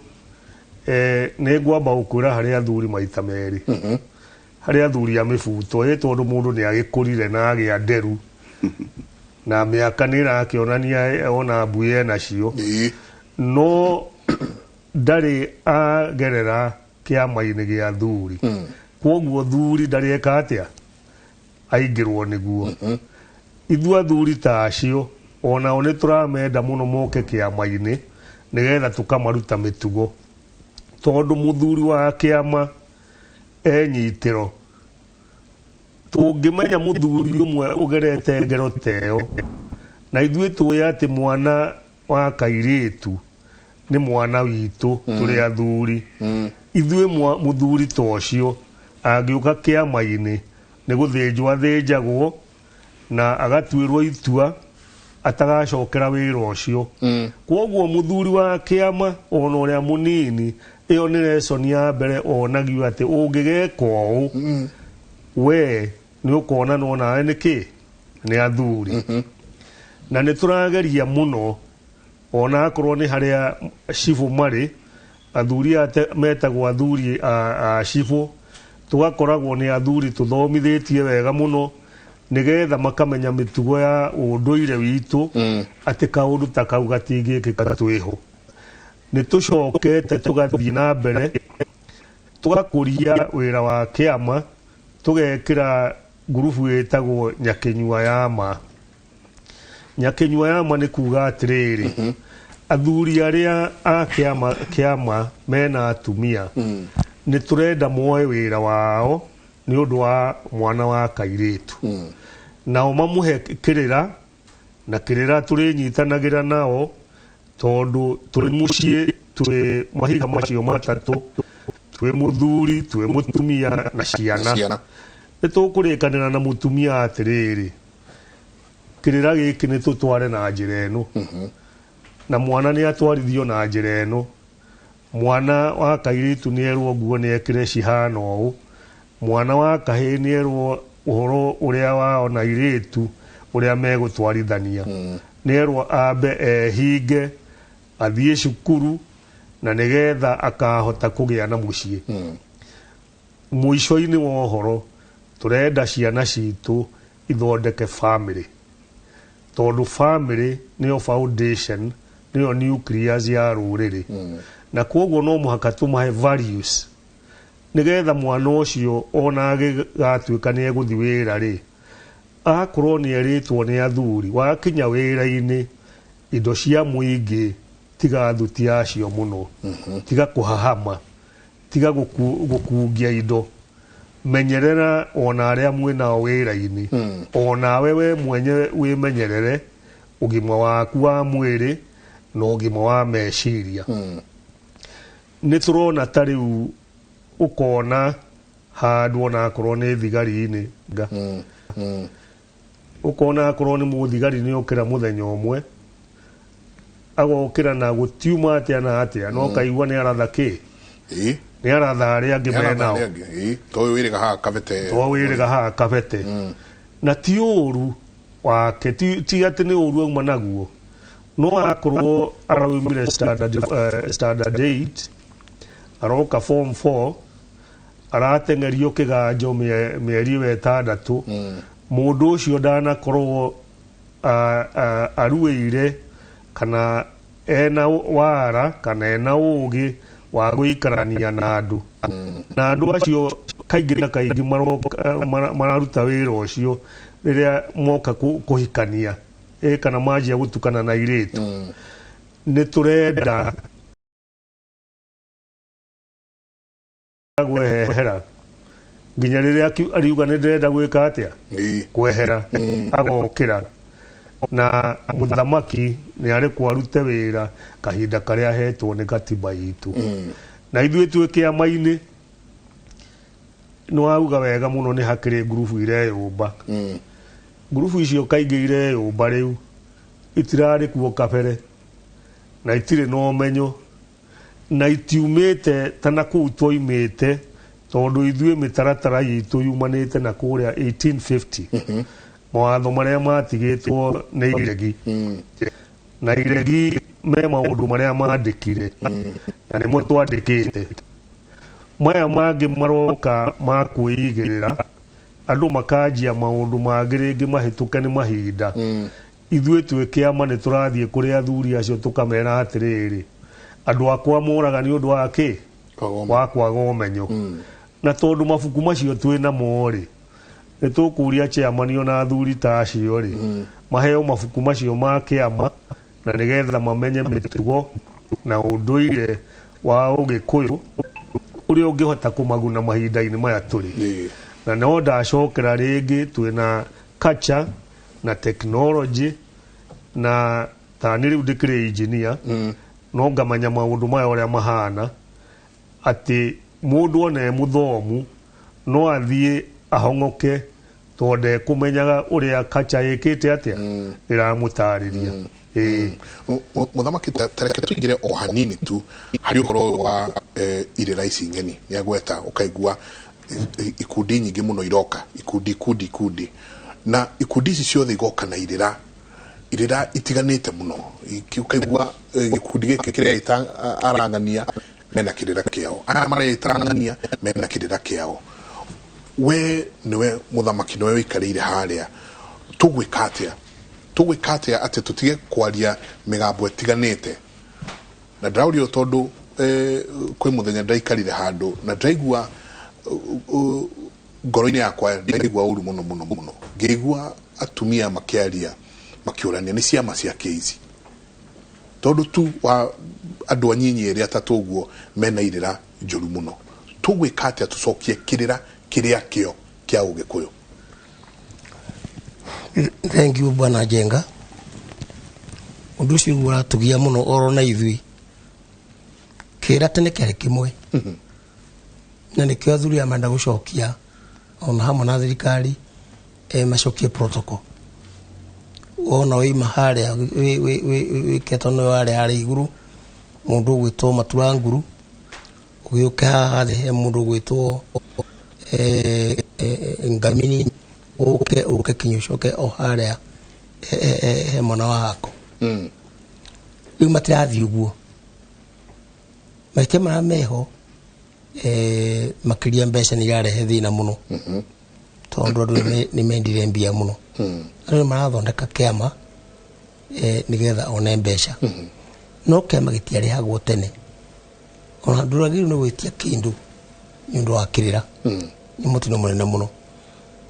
nĩ ngwamba gũkwĩra harĩ athuri maita merĩ. Harĩ athuri a mĩbuto, tondũ mũndũ nĩ agĩkũrire na agĩa nderu, na mĩaka nĩ ĩrakĩonania ona mbui enacio. No ndarĩ agerera kĩama-inĩ gĩa athuri. Kwoguo thuri ndarĩ eka atĩa aingĩrwo nĩguo. Ithuĩ athuri ta acio onao nĩ tũramenda mũno moke kĩama-inĩ nĩgetha tũkamaruta mĩtugo, tondũ mũthuri wa kĩama enyitĩro. Tũngĩmenya mũthuri ũmwe ũgerete ngero ta ĩyo, na ithuĩ tũĩ atĩ mwana wa kairĩtu nĩ mwana witũ, tũrĩ athuri ithuĩ, mũthuri ta ũcio angĩũka kĩama-inĩ nĩ gũthĩnjwo athĩnjagwo na agatuĩrwo itua atagacokera wĩra ũcio. Kwoguo mũthuri wa kĩama ona ũrĩa mũnini, ĩyo nĩ lesson ya mbere onagio atĩ ũngĩgeka ũũ, we nĩ ũkonanwo nawe nĩkĩ nĩ athuri. Na nĩ tũrageria mũno, ona akorwo nĩ harĩa cibũ marĩ athuri ate, metagwo athuri a cibũ, tũgakoragwo nĩ athuri tũthomithĩtie wega mũno nĩgetha makamenya mĩtugo ya ũndũire witũ, atĩ kaũndũ ta kau gatingĩkĩka twĩho. Nĩ tũcokete tũgathiĩ na mbere tũgakũria wĩra wa kĩama, tũgekĩra ngurubu ĩtagwo Nyakĩnyua ya Ma. Nyakĩnyua ya Ma nĩ kuga atĩrĩrĩ, athuri arĩa a kĩama mena atumia, nĩ tũrenda moe wĩra wao nĩ ũndũ wa mwana wa kairĩtu, nao mamũhe kĩrĩra, na kĩrĩra tũrĩnyitanagĩra nao, tondũ tũrĩ mũciĩ twĩ mahiga macio matatũ, twĩ mũthuri, twĩ mũtumia na ciana. Ciana. Nĩ tũkũrĩkanĩra na mũtumia atĩrĩrĩ, kĩrĩra gĩkĩ nĩ tũtware na njĩra ĩno, na mwana nĩ atwarithio na njĩra ĩno. Mwana wa kairĩtu nĩ erwo nguo nĩ ekĩre cihana ũũ, mwana wa kahĩĩ nĩ erwo ũhoro ũrĩa wao na irĩtu ũrĩa megũtwarithania, nĩ erwo ambe ehinge athiĩ cukuru na nĩgetha akahota kũgĩa na mũciĩ. Mũico-inĩ wa ũhoro, tũrenda ciana citũ ithondeke family, tondũ family nĩyo foundation, nĩyo nucleus ya rũrĩrĩ, na koguo no mũhaka tũmahe values nĩgetha mwana ũcio ona agĩgatuĩka nĩ egũthiĩ wĩra rĩ, akorwo nĩ erĩtwo nĩ athuri, wakinya wĩra-inĩ indo cia mũingĩ tiga thuti yacio mũno, tiga kũhahama, tiga gũkungia indo, menyerera ona arĩa mwĩnao wĩra-inĩ, onawe we mwenyewe wĩmenyerere ũgima waku wa mwĩrĩ na ũgima wa meciria. Nĩ tũrona ta rĩu ũkona handũ onakorwo nĩ thigari-inĩ, ũkona akorwo nĩ mũthigari nĩ okĩra mũthenya ũmwe, agokĩra na gũtiuma atĩa na atĩa, no kaigua nĩ aratha kĩ, nĩ aratha arĩa angĩ menao. To ũyũ wĩrĩga haha kabete. To wĩrĩga haha kabete, na ti ũru wake, ti atĩ nĩ ũru auma naguo, no akorwo araumire standard 8, aroka form 4, arateng'erio kĩganjo mĩeri ĩyo 6. Mũndũ ũcio ndanakorwo aruĩire kana ena wara kana ena ũgĩ wa gũikarania na andũ, na andũ acio kaingĩ na kaingĩ mararuta wĩra ũcio rĩrĩa moka kũhikania, kana manjia gũtukana na airĩtu. Nĩ tũrenda gwehera nginya rĩrĩa ariuga nĩ ndĩrenda gwĩka atĩa, kwehera, agokĩra na mũthamaki nĩ arekwo arute wĩra kahinda karĩa ahetwo nĩ katiba itũ. Na ithuĩ twĩ kĩama-inĩ, nĩ wauga wega mũno, nĩ hakĩrĩ ngurubu ireyũmba. Ngurubu icio kaingĩ ireyũmba rĩu itirarĩ kuo kabere, na itirĩ na ũmenyo, na itiumĩte ta na kũu twoimĩte, tondũ ithuĩ mĩtaratara itũ yumanĩte na kũrĩa 1850, mawatho marĩa matigĩtwo nĩ iregi, na iregi me maũndũ marĩa mandĩkire na nĩmo twandĩkĩte. Maya mangĩ maroka ma kwĩigĩrĩra, andũ makanjia maũndũ mangĩ rĩngĩ mahĩtũke nĩ mahinda. Ithuĩ twĩ kĩama nĩ tũrathiĩ kũrĩ athuri acio tũkamera atĩrĩrĩ, andũ akwa moraga nĩ ũndũ wa kĩ, wa kwaga ũmenyo. Na tondũ mabuku macio twĩ namo rĩ, nĩ tũkũria chairman ona athuri ta acio rĩ, maheo mabuku macio ma kĩama na nĩgetha mamenye mĩtugo na ũndũire wa ũgĩkũyũ ũrĩa ũngĩhota kũmaguna mahinda-inĩ maya tũrĩ. Na no ndacokera rĩngĩ, twĩna culture na technology, na tani rĩu ndĩkĩrĩ engineer, no ngamenya maũndũ maya ũrĩa mahana, atĩ mũndũ ona e mũthomu no athiĩ ahong'oke tondũ ndekũmenyaga ũrĩa culture ĩkĩte atĩa ĩramũtarĩria. Ĩĩ. Mũthamaki, tareke tũingĩre o hanini tu harĩ ũhoro ũyũ wa irĩra ici ng'eni. Nĩ agweta ũkaigua ikundi nyingĩ mũno iroka, ikundi ikundi ikundi, na ikundi ici ciothe igoka na irĩra itiganĩte mũno. Ũkaigua gĩkundi gĩkĩ kĩreita arang'ania mena kĩrĩra kĩao, aya mareita arang'ania mena kĩrĩra kĩao. We nĩwe mũthamaki, nĩwe wĩikarĩire harĩa, tũgwĩka atĩa? Tũgwĩka atĩa atĩ tũtige kwaria mĩgambo ĩtiganĩte? Na ndĩraũrio tondũ kwĩ mũthenya ndaikarire handũ na ndĩraigua ngoro-inĩ yakwa ndaigua ũru mũno mũno mũno, ngĩigua atumia makĩaria makĩũrania nĩ ciama cia kĩ ici, tondũ tu wa andũ anyinyi erĩ atatũ ũguo mena irĩra njũru mũno. Tũgwĩka atĩa tũcokie kĩrĩra kĩrĩa kĩo kĩa ũgĩkũyũ? Thank you, Bwana Njenga. Ũndũ ũcio ũguo ũratũgia mũno oro na ithuĩ. Kĩra tene kĩarĩ kĩmwe, na nĩkĩo athuri aya marenda gũcokia ona hamwe na thirikari, macokie protocol. Wona waima harĩa wĩkĩtwo nĩ warĩa harĩa igũrũ mũndũ ũgwĩtwo Matura Nguru, ũgĩũke haha thĩ he mũndũ ũgwĩtwo Ngamini, ũke kinya ũcoke o harĩa he mwana wa hako. Rĩu matirathiĩ ũguo, mahĩtia marĩa meho, makĩria mbeca nĩ irarehe thĩna mũno, tondũ andũ nĩ mendire mbia mũno. Andũ nĩ marathondeka kĩama nĩgetha one mbeca, no kĩama gĩtiarĩhagwo tene. Ona ndũragĩrĩirwo nĩ gwĩtia kĩndũ nĩ ũndũ wa kĩrĩra, nĩ mũtino mũnene mũno.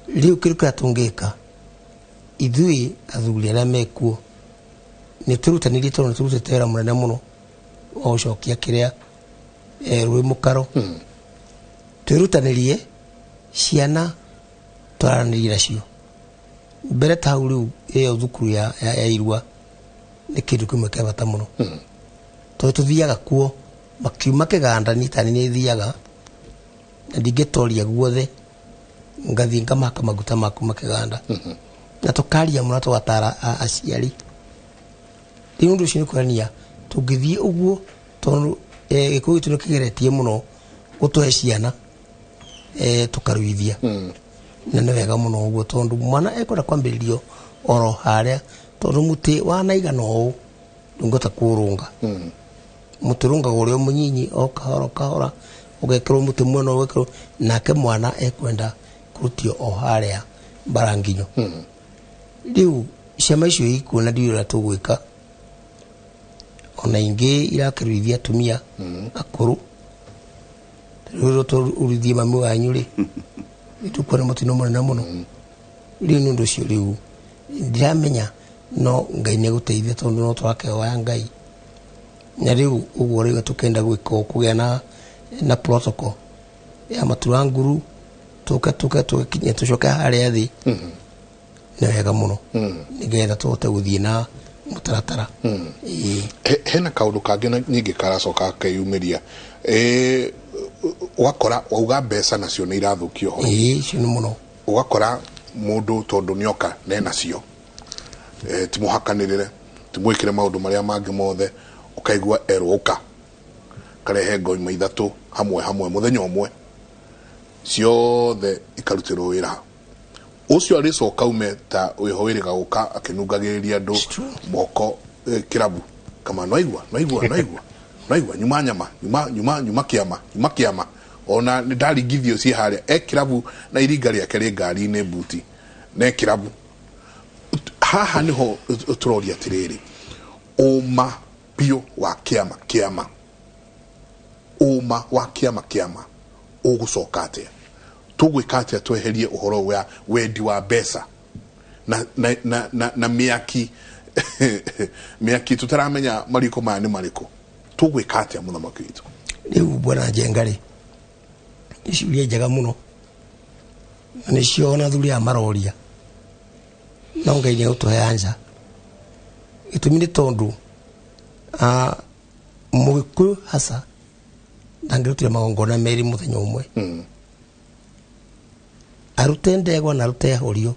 Rĩu kĩndũ kĩrĩa tũngĩka ithuĩ athuri arĩa mekuo, nĩ twĩrutanĩrie, tondũ nĩ tũrutĩte wĩra mũnene mũno wa gũcokia kĩrĩa rwĩ mũkaro. Twĩrutanĩrie ciana twaranĩrie nacio mbere ta hau. Rĩu ĩyo thukuru ya Irua nĩ kĩndũ kĩmwe kĩa bata mũno, tondũ tũthiaga kuo makiuma kĩganda. Niĩ tani nĩ thiaga na ndingĩtoria guothe, ngathiĩ ngamaka maguta ma kuma kĩganda, na tũkaria mũno, tũgatara aciari. Rĩu ũndũ ũcio nĩ kuonania tũngĩthiĩ ũguo, tondũ gĩkũyũ gitũ nĩ kĩgeretie mũno gũtũhe ciana, tũkaruithia, na nĩ wega mũno ũguo, tondũ mwana ekwenda kwambĩrĩrio oro harĩa, tondũ mũtĩ wanaigana ũũ ndũngĩhota kũũrũnga. Mũtĩ ũrũngagwo ũrĩ o mũnyinyi, o kahora o kahora, ũgekĩrwo mũtĩ mwena ũyũ, ũgekĩrwo nake. Mwana ekwenda kũrutio o harĩa mbara nginyo. Rĩu ciama icio ikuo na ndiũĩ ũrĩa tũgwĩka. Ona ingĩ irakĩruithia atumia akũrũ. Rĩu tũruithie mami wanyu rĩ, nĩtũkuona mũtino mũnene mũno. Rĩu nĩ ũndũ ũcio rĩu ndiramenya, no Ngai nĩ egũteithia, tondũ no tũrakehoya Ngai. Na rĩu ũguo rĩu tũkenda gwĩka ũũ, kũgĩa na protocol ya Matura Nguru, tũke kinya tũcoke harĩa thĩ, nĩ wega mũno, nĩgetha tũhote gũthiĩ na mũtaratara. Ĩĩ. Hena kaũndũ kangĩ na ningĩ karacoka gakeyumĩria, ũgakora wauga mbeca nacio nĩ irathũkia ũhoro. Ĩĩ, icio nĩ mũno. Ũgakora mũndũ tondũ nĩoka nenacio, timũhakanĩrĩre, timwĩkĩre maũndũ marĩa mangĩ mothe, ũkaigua erwo ũka karehe ngoima ithatũ hamwe hamwe mũthenya ũmwe, ciothe ikarutĩrwo wĩra ũcio, arĩcoka ume ta wĩho wĩrĩga gũka akĩnungagĩrĩria andũ moko, kĩrabu kama noigua noigua noigua noigua nyuma nyama nyuma nyuma nyuma kĩama nyuma kĩama, ona nĩ ndaringithio ciĩ harĩa e kĩrabu na iringa rĩake rĩ ngari-inĩ buti ne kĩrabu. Haha niho tũroria atĩrĩrĩ, ũma biũ wa kĩama, kĩama, ũma wa kĩama, kĩama. Ũgũcoka atĩa? Tũgwĩka atĩa tweherie ũhoro wa wendi wa mbeca na, na, na, na, na mĩaki mĩaki tũtaramenya mariko maya nĩ marĩkũ? Tũgwĩka atĩa, mũthamaki witũ? Rĩu bwana Njenga rĩ, nĩ ciũria njega mũno na nĩcio ona athuri aya maroria, no Ngai nĩ egũtũhe anja. Gĩtũmi nĩ tondũ Mũgĩkũyũ hasa ndangĩrutire magongona merĩ mũthenya ũmwe, arute ndegwa na arute horio,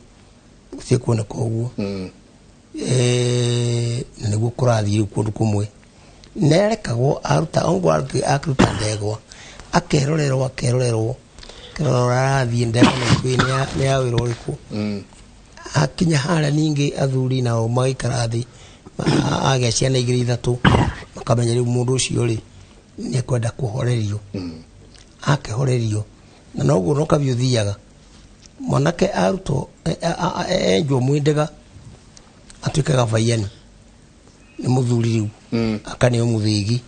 gũtirĩ kuoneka ũguo. Na nĩguo kũrathiĩ rĩu kũndũ kũmwe nĩarekagwo aruta ongo akĩruta ndegwa akerorerwo akerorerwo kerorerwo arathiĩ ndegwa na ikuĩ nĩ ya wĩra ũrĩkũ. Akinya harĩa ningĩ athuri nao magaikara thĩ, agĩa ciana igĩrĩ ithatũ, makamenya rĩu mũndũ ũcio rĩ nĩ ekwenda kũhorerio. Akĩhorerio na noguo no kabi ũthiaga mwanake arutwo enjwo mwĩndega atuĩke gabaiani nĩ mũthuri rĩu, akaneo mũthĩgi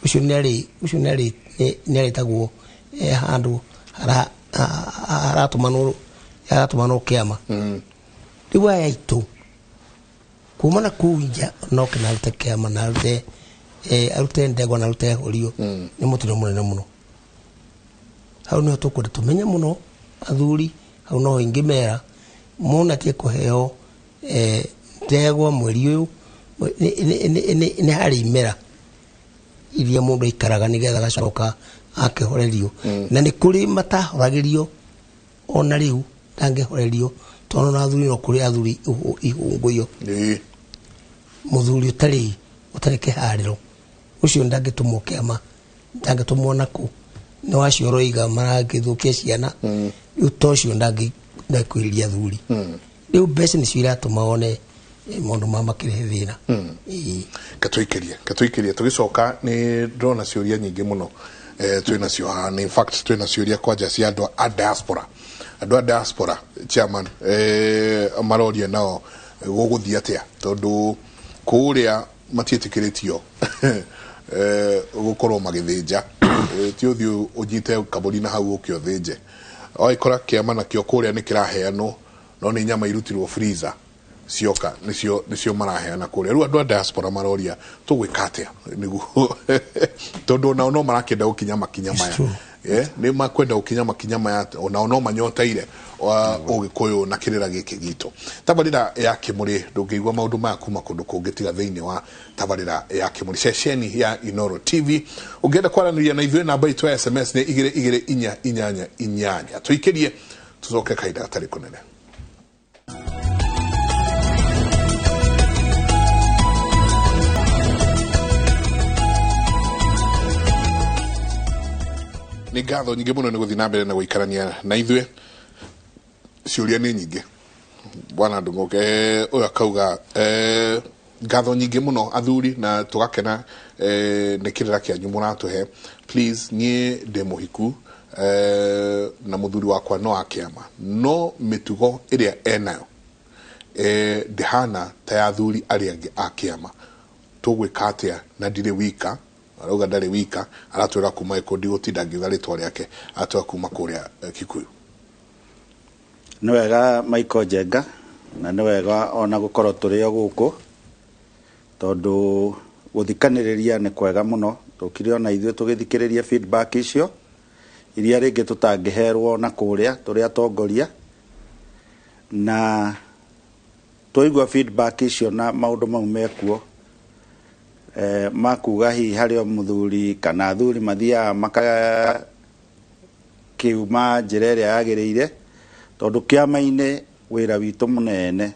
ũcio nĩarĩ ũcio nĩarĩ nĩarĩtagwo handũ haratũmanwo haratũmanwo kĩama. Rĩu aya aitũ kuma na kũu nja no kĩna arute kĩama na arute arute ndegwa na arute horio, nĩ mũtino mũnene mũno. Hau nĩho tũkwenda tũmenye mũno athuri, hau noho ingĩmera mona tie kũheo ndegwa mweri ũyũ nĩ harĩ imera iria mũndũ aikaraga nĩgetha agacoka akĩhorerio. Na nĩ kũrĩ matahoragĩrio, ona rĩu ndangĩhorerio tondũ na athuri no kũrĩ athuri ihũngũyo. Mũthuri ũtarĩ kĩharĩro ũcio ndangĩtũmwo kĩama, ndangĩtũmwo nakũ, nĩ wacio ũroiga maragĩthũkia ciana. Rĩu ta ũcio ndangĩkwĩrĩria athuri. Rĩu mbeca nĩcio iratũma one maũndũ ma makĩrehe thĩna. Katũikĩrie tũgĩcoka nĩ ndĩrona ciũria nyingĩ mũno twĩna cio haha. In fact twĩna ciũria kwanja cia andũ a diaspora, andũ a diaspora chairman, maroria nao gũgũthiĩ atĩa tondũ kũrĩa matiĩtĩkĩrĩtio gũkorwo magĩthĩnja. Ti ũthiĩ ũnyite kabũri na hau ũke ũthĩnje, ũgagĩkora kĩama nakĩo kũrĩa nĩ kĩraheanwo no nĩ nyama irutirwo freezer cioka nĩcio maraheana kũrĩa. Rĩu andũ a diaspora maroria tũgwĩka atĩa nĩguo tondũ onao no marakĩenda gũkinya makinya maya, nĩ makwenda gũkinya makinya maya, onao no manyoteire ũgĩkũyũ na kĩrĩra gĩkĩ gitũ. Tabarĩra ya Kĩmũrĩ ndũngĩigua maũndũ maya kuma kũndũ kũngĩ tiga thĩinĩ wa tabarĩra ya Kĩmũrĩ, ceceni ya Inoro TV. Ũngĩenda kwaranĩria na ithuĩ, namba itũ ya SMS nĩ 22488. Tũikĩrie tũcoke kahinda gatarĩ kũnene. Nĩ ngatho nyingĩ mũno nĩ gũthiĩ na mbere na gũikarania na ithuĩ. Ciũria nĩ nyingĩ bwana Ndung'ũke. Ũyũ akauga ngatho nyingĩ mũno athuri na tũgakena nĩ kĩrĩra kĩanyu mũratũhe. Please, niĩ ndĩ mũhiku na mũthuri wakwa no akĩama, no mĩtugo ĩrĩa enayo ndĩhana ta ya athuri arĩa angĩ a kĩama. Tũgwĩka atĩa na ndirĩ wika? Arauga ndarĩ wika, aratwĩra kuma gĩkundi gũtinda ngiuga rĩtwa rĩake, aratwĩra kuma kũrĩa Kikuyu. Nĩ wega Michael Njenga, na nĩ wega ona gũkorwo tũrĩ o gũkũ tondũ gũthikanĩrĩria nĩ kwega mũno. Tũkire ona ithuĩ tũgĩthikĩrĩria feedback icio iria rĩngĩ tũtangĩherwo na kũrĩa tũrĩ atongoria, na twaigua feedback icio na maũndũ mau mekuo makuga hihi harĩ o mũthuri kana athuri mathiaga makakiuma njĩra ĩrĩa yagĩrĩire, tondũ kĩama-inĩ wĩra witũ mũnene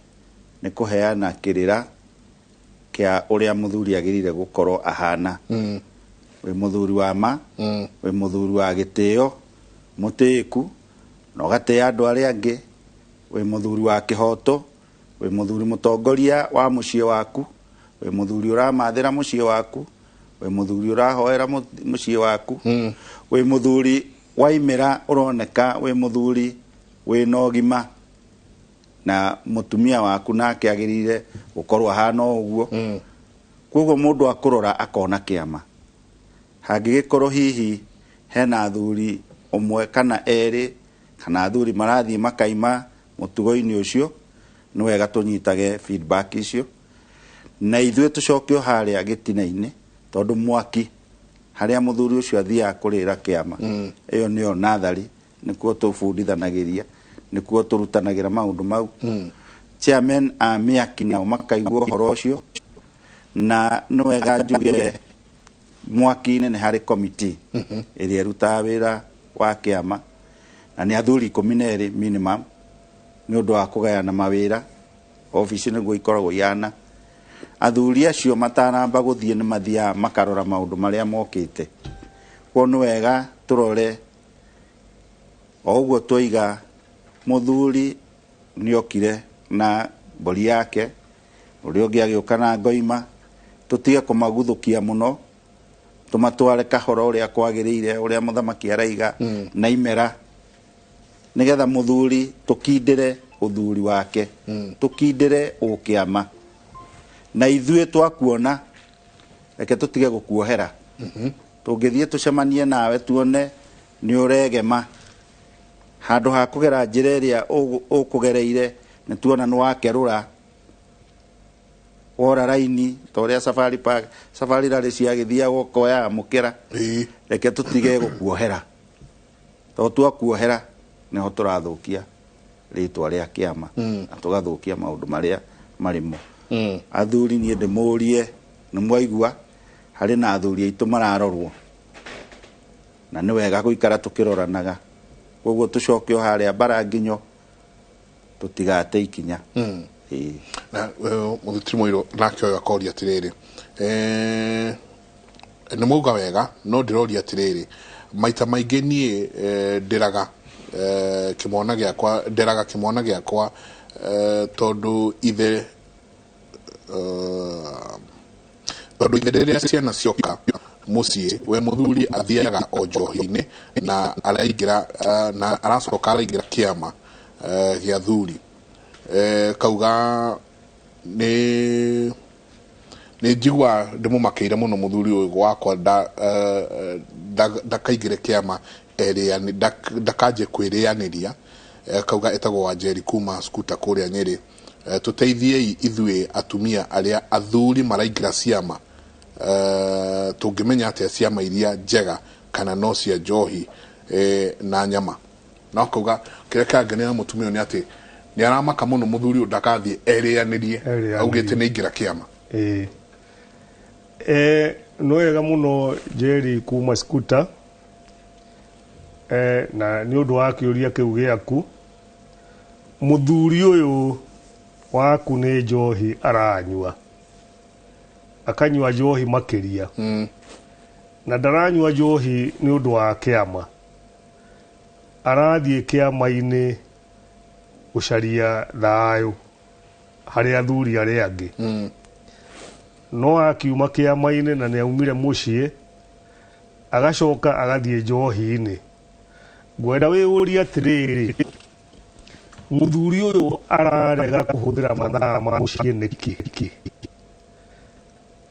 nĩ kũheana kĩrĩra kĩa ũrĩa mũthuri agĩrĩire gũkorwo ahana. Wĩ mũthuri wa ma, wĩ mũthuri wa gĩtĩo, mũtĩĩku na ũgatĩĩa andũ arĩa angĩ, wĩ mũthuri wa kĩhoto, wĩ mũthuri mũtongoria wa mũciĩ waku, wĩ mũthuri ũramathĩra mũciĩ waku, wĩ mũthuri ũrahoera mũciĩ waku, wĩ mũthuri waimĩra ũroneka wĩ mũthuri wĩna ũgima, na mũtumia waku nake agĩrĩire gũkorwo ahana o ũguo. Koguo mũndũ akũrora akona kĩama. Hangĩgĩkorwo hihi hena athuri Ũmwe kana erĩ kana athuri marathiĩ makaima mũtugo-inĩ ũcio, nĩ wega tũnyitage feedback icio na ithuĩ tũcoke o harĩa gĩtina-inĩ, tondũ mwaki harĩa mũthuri ũcio athiaga kũrĩra kĩama, ĩyo nĩyo nathari, nĩkuo tũbundithanagĩria, nĩkuo tũrutanagĩra maũndũ mau. Chairman a mĩaki nao makaigua ũhoro ũcio. Na nĩ wega njuge mwaki-inĩ nĩ harĩ committee ĩrĩa ĩrutaga wĩra wa kĩama, na nĩ athuri 12 minimum, nĩ ũndũ wa kũgayana mawĩra obici nĩguo ikoragwo ihana. Athuri acio matanamba gũthiĩ nĩ mathiaga makarora maũndũ marĩa mokĩte. Koguo nĩ wega tũrore o ũguo twaiga mũthuri nĩokire na mbũri yake, ũrĩa ũngĩ agĩũka na ngoima, tũtige kũmaguthũkia mũno, tũmatware kahora ũrĩa kwagĩrĩire, ũrĩa mũthamaki araiga na imera, nĩgetha mũthuri tũkindĩre ũthuri wake, tũkindĩre ũkĩama. Na ithuĩ twakuona, reke tũtige gũkuohera. Tũngĩthiĩ tũcemanie nawe tuone nĩ ũregema, handũ ha kũgera njĩra ĩrĩa ũkũgereire, nĩ tuona nĩ wakerũra, wora raini ta ũrĩa safari park, safari rally ciagĩthiaga ũkoyaga mũkĩra. Reke tũtige gũkuohera, tondũ twakuohera nĩho tũrathũkia rĩtwa rĩa kĩama na tũgathũkia maũndũ marĩa marĩmo. Athuri, niĩ ndĩmũrie, nĩ mwaigua harĩ na athuri aitũ mararorwo, na nĩ wega gũikara tũkĩroranaga. Koguo tũcoke o harĩa mbara nginyo, tũtigate ikinya. Ĩĩ. Na mũthutiri Mũirũ nake ũyũ akoria atĩrĩrĩ, nĩ mwauga wega, no ndĩroria atĩrĩrĩ, maita maingĩ niĩ ndĩraga kĩmwana gĩakwa, nderaga kĩmwana gĩakwa tondũ ithe rĩrĩa ciana cioka mũciĩ, we mũthuri athiaga o njohi-inĩ na araingĩra, na aracoka araingĩra kĩama gĩa thuri. Kauga nĩ njigua ndĩmũmakĩire mũno mũthuri ũyũ wakwa, ndakaingĩre kĩama ndakanjie kwĩrĩanĩria. Kauga etagwo Wanjeri kuma Skuta kũrĩa Nyĩrĩ. Tũteithiei ithuĩ atumia arĩa athuri maraingĩra ciama, tũngĩmenya atĩa ciama iria njega kana no cia njohi na nyama. Na kauga kĩrĩa kĩrangenera mũtumia ũyũ nĩ atĩ nĩ aramaka mũno mũthuri ũyũ ndagathiĩ erĩanĩrie, augĩte nĩ aingĩra kĩama. Ĩĩ. Nĩ wega mũno Njeri kuma Skuta, na nĩ ũndũ wa kĩũria kĩu gĩaku. Mũthuri ũyũ waku nĩ njohi aranyua, akanyua njohi makĩria, na ndaranyua njohi nĩ ũndũ wa kĩama, arathiĩ kĩama-inĩ gũcaria thayũ harĩ athuri arĩa angĩ. No akiuma kĩama-inĩ na nĩ aumire mũciĩ, agacoka agathiĩ njohi-inĩ. Ngwenda wĩyũrie atĩrĩrĩ, mũthuri ũyũ ararega kũhũthĩra mathaa ma mũciĩ nĩkĩ?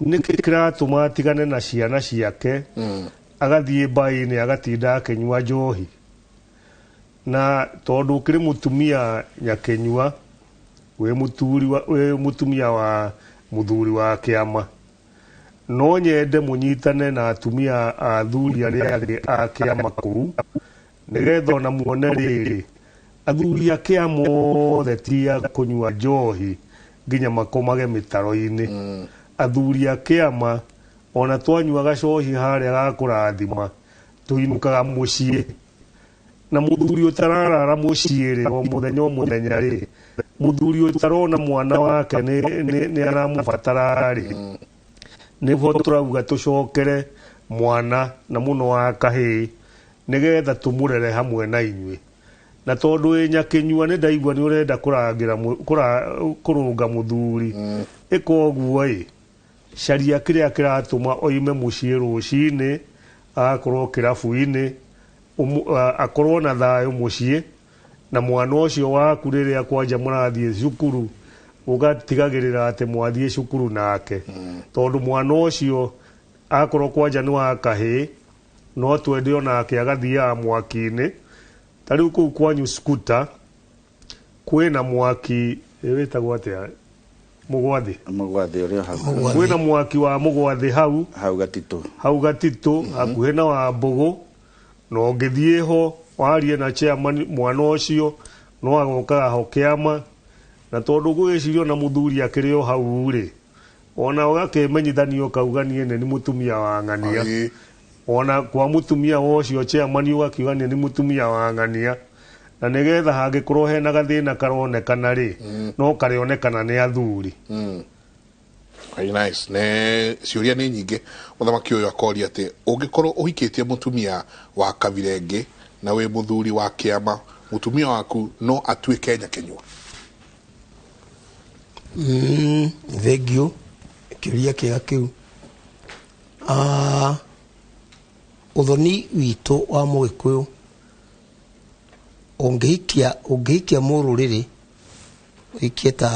Nĩkĩ kĩratũma atigane na ciana ciake, agathiĩ mbaĩ-inĩ agatinda akĩnyua njohi? Na tondũ ũkĩrĩ mũtumia nyakĩnyua, wĩ mũtumia wa mũthuri wa kĩama, no nyende mũnyitane na atumia a athuri arĩa angĩ a kĩama kũu, nĩgetha ona muone rĩrĩ, athuri a kĩama othe ti a kũnyua njohi nginya makomage mĩtaro-inĩ. Athuri a kĩama ona twanyua gacohi harĩa ga kũrathima, tũinũkaga mũciĩ. Na mũthuri ũtararara mũciĩ rĩ, o mũthenya o mũthenya rĩ, mũthuri ũtarona mwana wake nĩ aramũbatara rĩ, nĩguo tũrauga tũcokere mwana na mũno wa kahĩĩ, nĩgetha tũmũrere hamwe na inyuĩ. Na tondũ wĩ nyakĩnyua nĩ ndaigua nĩ ũrenda kũrangĩra kũrũnga mũthuri, ĩka ũguo ĩ, caria kĩrĩa kĩratũma oime mũciĩ rũcinĩ, agakorwo kĩrabu-inĩ, akorwo na thayũ mũciĩ, na mwana ũcio waku rĩrĩa kwanja mũrathiĩ cukuru, ũgatigagĩrĩra atĩ mwathiĩ cukuru nake. Tondũ mwana ũcio akorwo kwanja nĩ wa kahĩĩ, No twende onake agathiaga mwaki-inĩ. Ta rĩu kũu kwanyu Skuta kwĩna mwaki wĩtagwo atĩa, Mũgwathĩ? Mũgwathĩ ũrĩa hau. Kwĩna mwaki wa Mũgwathĩ hau. Hau Gatitũ. Hau Gatitũ hakuhĩ na wa Mbũgũ, na ũngĩthiĩ ho warie na chairman mwana ũcio no agokaga ho kĩama, na tondũ ngwĩciria ona mũthuri akĩrĩ o hau rĩ, ona ũgakĩmenyithanio ũkauga niĩ nĩ mũtumia wa ng'ania, ona kwa mũtumia wa ũcio chairman ũgakiuga niĩ nĩ mũtumia wa ng'ania, na nĩgetha hangĩkorwo hena gathĩna karonekana rĩ, no karĩonekana nĩ athuri. Very nice. Ne ciũria nĩ nyingĩ. Mũthamaki ũyũ akoria atĩ ũngĩkorwo ũhikĩtie mũtumia wa kabira ĩngĩ na wĩ mũthuri wa kĩama, mũtumia waku no atuĩke nyakĩnyua? Thank you. Kĩũria kĩega kĩu. Ũthoni witũ wa Mũgĩkũyũ, ũngĩhikia mũrũrĩrĩ, ũhikie ta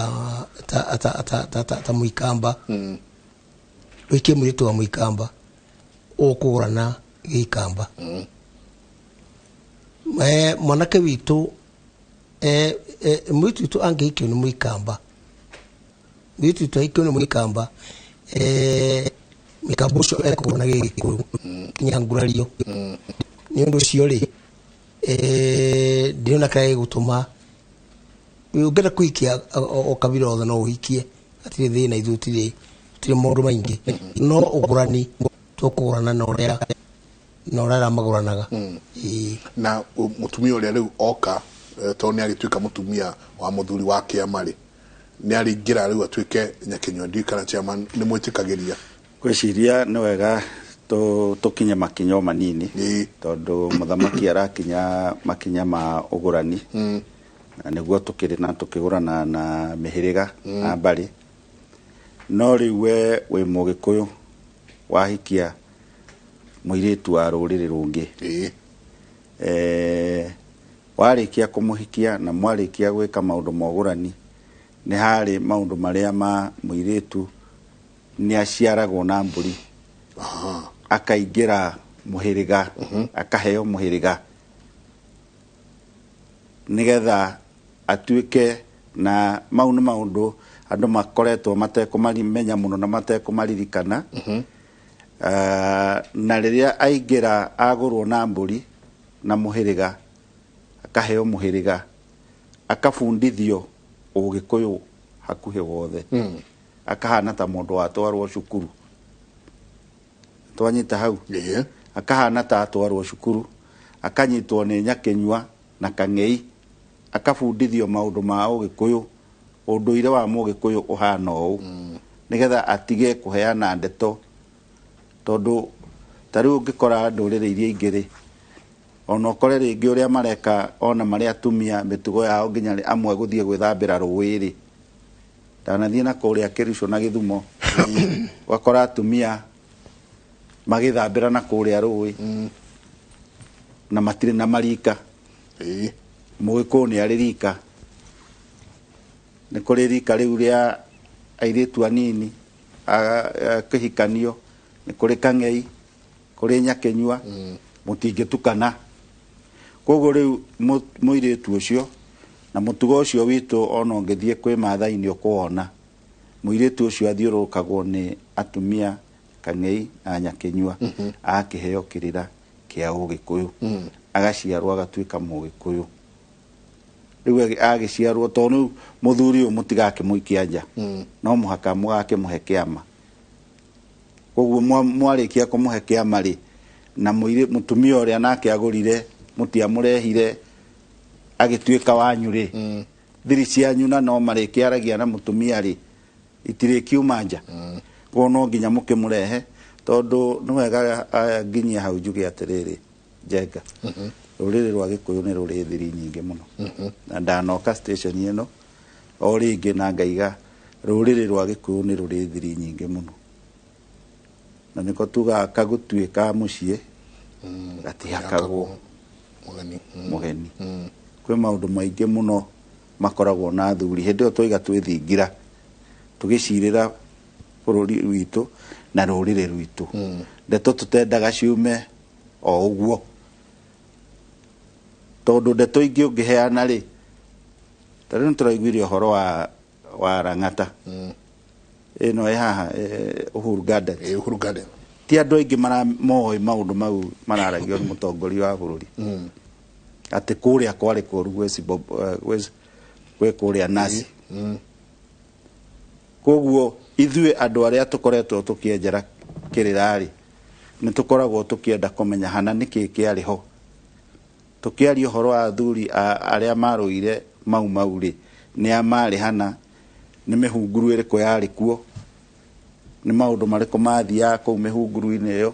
Mũikamba, ũhikie mũirĩtu wa Mũikamba, ũkũgũrana gĩikamba. Mwanake witũ, mũirĩtu witũ angĩhikio nĩ Mũikamba, mũirĩtu witũ ahikio nĩ Mũikamba, Mũikamba ũcio ekũgũrana gĩgĩkũyũ nginya ngurario. Nĩ ũndũ ũcio rĩ, ndĩrona kĩrĩa gĩgũtũma ũngĩenda kũhikia o kabira othe no ũhikie, hatirĩ thĩna, ithuĩ tũtirĩ maũndũ maingĩ, no ũgũrani tũkũgũrana na ũrĩa arĩa magũranaga. Na mũtumia ũrĩa rĩu oka, tondũ nĩ agĩtuĩka mũtumia wa mũthuri wa kĩama rĩ, nĩ arĩingĩra rĩu atuĩke nyakĩnyua, ndiũĩ kana chairman nĩ mwĩtĩkagĩria? Ngwĩciria nĩ wega tũkinye makinya o manini, tondũ mũthamaki arakinya makinya ma ũgũrani, na nĩguo tũkĩrĩ na tũkĩgũrana na mĩhĩrĩga na mbarĩ. No rĩu we wĩ Mũgĩkũyũ wahikia mũirĩtu wa rũrĩrĩ rũngĩ, warĩkia kũmũhikia na mwarĩkia gwĩka maũndũ ma ũgũrani, nĩ harĩ maũndũ marĩa ma mũirĩtu nĩ aciaragwo na mbũri, akaingĩra mũhĩrĩga, akaheo mũhĩrĩga nĩgetha atuĩke na mau nĩ maũndũ andũ makoretwo matekũmamenya mũno na matekũmaririkana. Na rĩrĩa aingĩra agũrwo na mbũri na mũhĩrĩga, akaheo mũhĩrĩga, akabundithio ũgĩkũyũ hakuhĩ wothe, akahana ta mũndũ watwarwo cukuru. Twanyita hau, akahana ta atwarwo cukuru, akanyitwo nĩ nyakĩnyua na kang'ei, akabundithio maũndũ ma ũgĩkũyũ, ũndũire wa mũgĩkũyũ ũhana ũũ, nĩgetha atige kũheana ndeto, tondũ ta rĩu ũngĩkora ndũrĩrĩ iria ingĩ rĩ, ona ũkore rĩngĩ ũrĩa mareka ona marĩ atumia mĩtugo yao nginya amwe gũthiĩ gwĩthambĩra rũĩ rĩ, ndanathiĩ na kũrĩa Kĩricũ na Gĩthumo, ũgakora atumia magĩthambĩra na kũrĩa rũĩ na matirĩ na marika. Mũgĩkũyũ nĩ arĩ rika, nĩ kũrĩ rika rĩu rĩa airĩtu anini kĩhikanio, nĩ kũrĩ kang'ei, kũrĩ nyakĩnyua, mũtingĩtukana. Koguo rĩu mũirĩtu ũcio na mũtugo ũcio witũ ona ũngĩthiĩ kwĩ Maathai-inĩ ũkũwona, mũirĩtu ũcio athiũrũrũkagwo nĩ atumia kang'ei na nyakĩnyua, akĩheo kĩrĩra kĩa ũgĩkũyũ, agaciarwo agatuĩka mũgĩkũyũ. Rĩu agĩciarwo, tondũ rĩu mũthuri ũyũ mũtigakĩmũikia nja, no mũhaka mũgakĩmũhe kĩama. Koguo mwarĩkia kũmũhe kĩama rĩ, na mũtumia ũrĩa nake agũrire, mũtiamũrehire agĩtuĩka wanyu rĩ, thiri cianyu na no marĩkĩaragia na mũtumia rĩ, itirĩkiuma nja. Koguo no nginya mũkĩmũrehe, tondũ nĩ wega nginyie hau njuge atĩrĩrĩ, Njenga, rũrĩrĩ rwa Gĩkũyũ nĩ rũrĩ thiri nyingĩ mũno. Na ndanoka station ĩno o rĩngĩ na ngaiga rũrĩrĩ rwa Gĩkũyũ nĩ rũrĩ thiri nyingĩ mũno, na nĩko tugaga kagũtuĩka mũciĩ gatihakagwo mũgeni. Kwĩ maũndũ maingĩ mũno makoragwo na athuri. Hĩndĩ ĩyo twaiga twĩthingira tũgĩcirĩra bũrũri witũ na rũrĩrĩ rwitũ, ndeto tũtendaga ciume o ũguo, tondũ ndeto ingĩ ũngĩheana rĩ, ta rĩu nĩtũraiguire ũhoro wa Lang'ata ĩno ĩ haha, Uhuru Gardens. Uhuru Garden. Ti andũ aingĩ moĩ maũndũ mau mararagio nĩ mũtongoria wa bũrũri, atĩ kũrĩa kwarĩ kũru gwĩ kũrĩa nasi. Koguo ithuĩ andũ arĩa tũkoretwo tũkĩenjera kĩrĩra rĩ, nĩ tũkoragwo tũkĩenda kũmenya hana nĩkĩ kĩarĩ ho. Tũkĩaria ũhoro wa athuri arĩa marũire Mau Mau rĩ, nĩ a marĩ hana, nĩ mĩhunguru ĩrĩkũ yarĩ kuo, nĩ maũndũ marĩkũ mathiaga kũu mĩhunguru-inĩ ĩyo,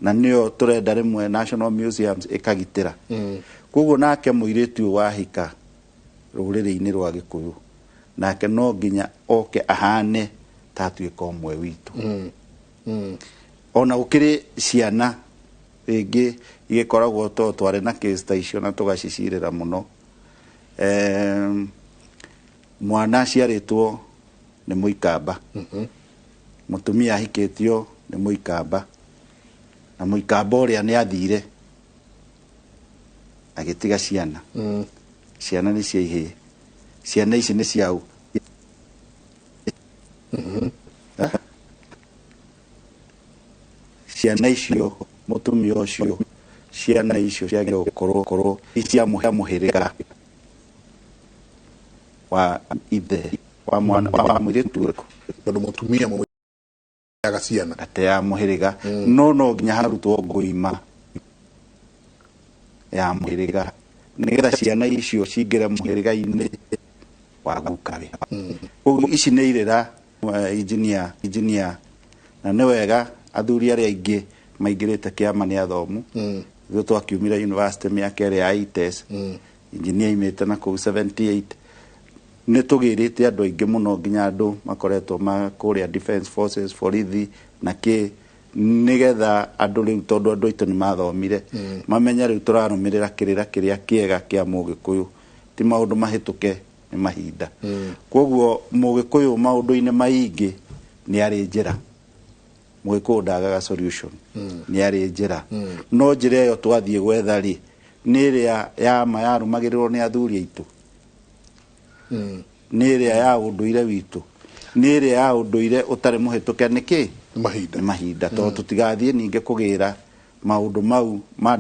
na nĩyo tũrenda rĩmwe National Museums ĩkagitĩra. Koguo nake mũirĩtu ũyũ wahika rũrĩrĩ-inĩ rwa Gĩkũyũ, nake no nginya oke ahane ta atuĩka ũmwe witũ. Ona gũkĩrĩ ciana rĩngĩ igĩkoragwo to twarĩ na case ta icio na tũgacicirĩra mũno. Mwana aciarĩtwo nĩ mũikamba, mũtumia ahikĩtio nĩ mũikamba, na mũikamba ũrĩa nĩ athire agĩtiga ciana. Ciana nĩ cia ihĩĩ, ciana ici nĩ ciaũ? Ciana icio, mũtumia ũcio, ciana icio ciagĩrĩirwo gũkorwo cia mũhĩrĩga wa ithe wa mwana wa mũirĩtu ũrĩkũ? Tondũ mũtumia mũyaga ciana ateaga mũhĩrĩga, no nginya harutwo ngũima ya mũhĩrĩga nĩgetha ciana icio cingĩre mũhĩrĩga-inĩ wa gukawe. Koguo ici nĩ irĩra, engineer, na nĩ wega athuri arĩa aingĩ maingĩrĩte kĩama nĩ athomu. Ithuĩ twakiumire university mĩaka ĩrĩa ya 80s, engineer imĩte na kũu 78. Nĩ tũgĩrĩte andũ aingĩ mũno, nginya andũ makoretwo ma kũrĩa defense forces, borithi na kĩ, nĩgetha andũ rĩu, tondũ andũ aitũ nĩ mathomire, mamenye rĩu tũrarũmĩrĩra kĩrĩra kĩrĩa kĩega kĩa mũgĩkũyũ, ti maũndũ mahĩtũke nĩ mahinda. Koguo mũgĩkũyũ maũndũ-inĩ maingĩ nĩ arĩ njĩra. Mũgĩkũyũ ndagaga solution, nĩ arĩ njĩra. No njĩra ĩyo twathiĩ gwetha rĩ, nĩ ĩrĩa ya ma yarũmagĩrĩrwo nĩ athuri aitũ, nĩ ĩrĩa ya ũndũire witũ, nĩ ĩrĩa ya ũndũire ũtarĩ mũhĩtũke nĩ kĩ mahinda, nĩ mahinda, tondũ tũtigathiĩ ningĩ kũgĩra maũndũ mau ma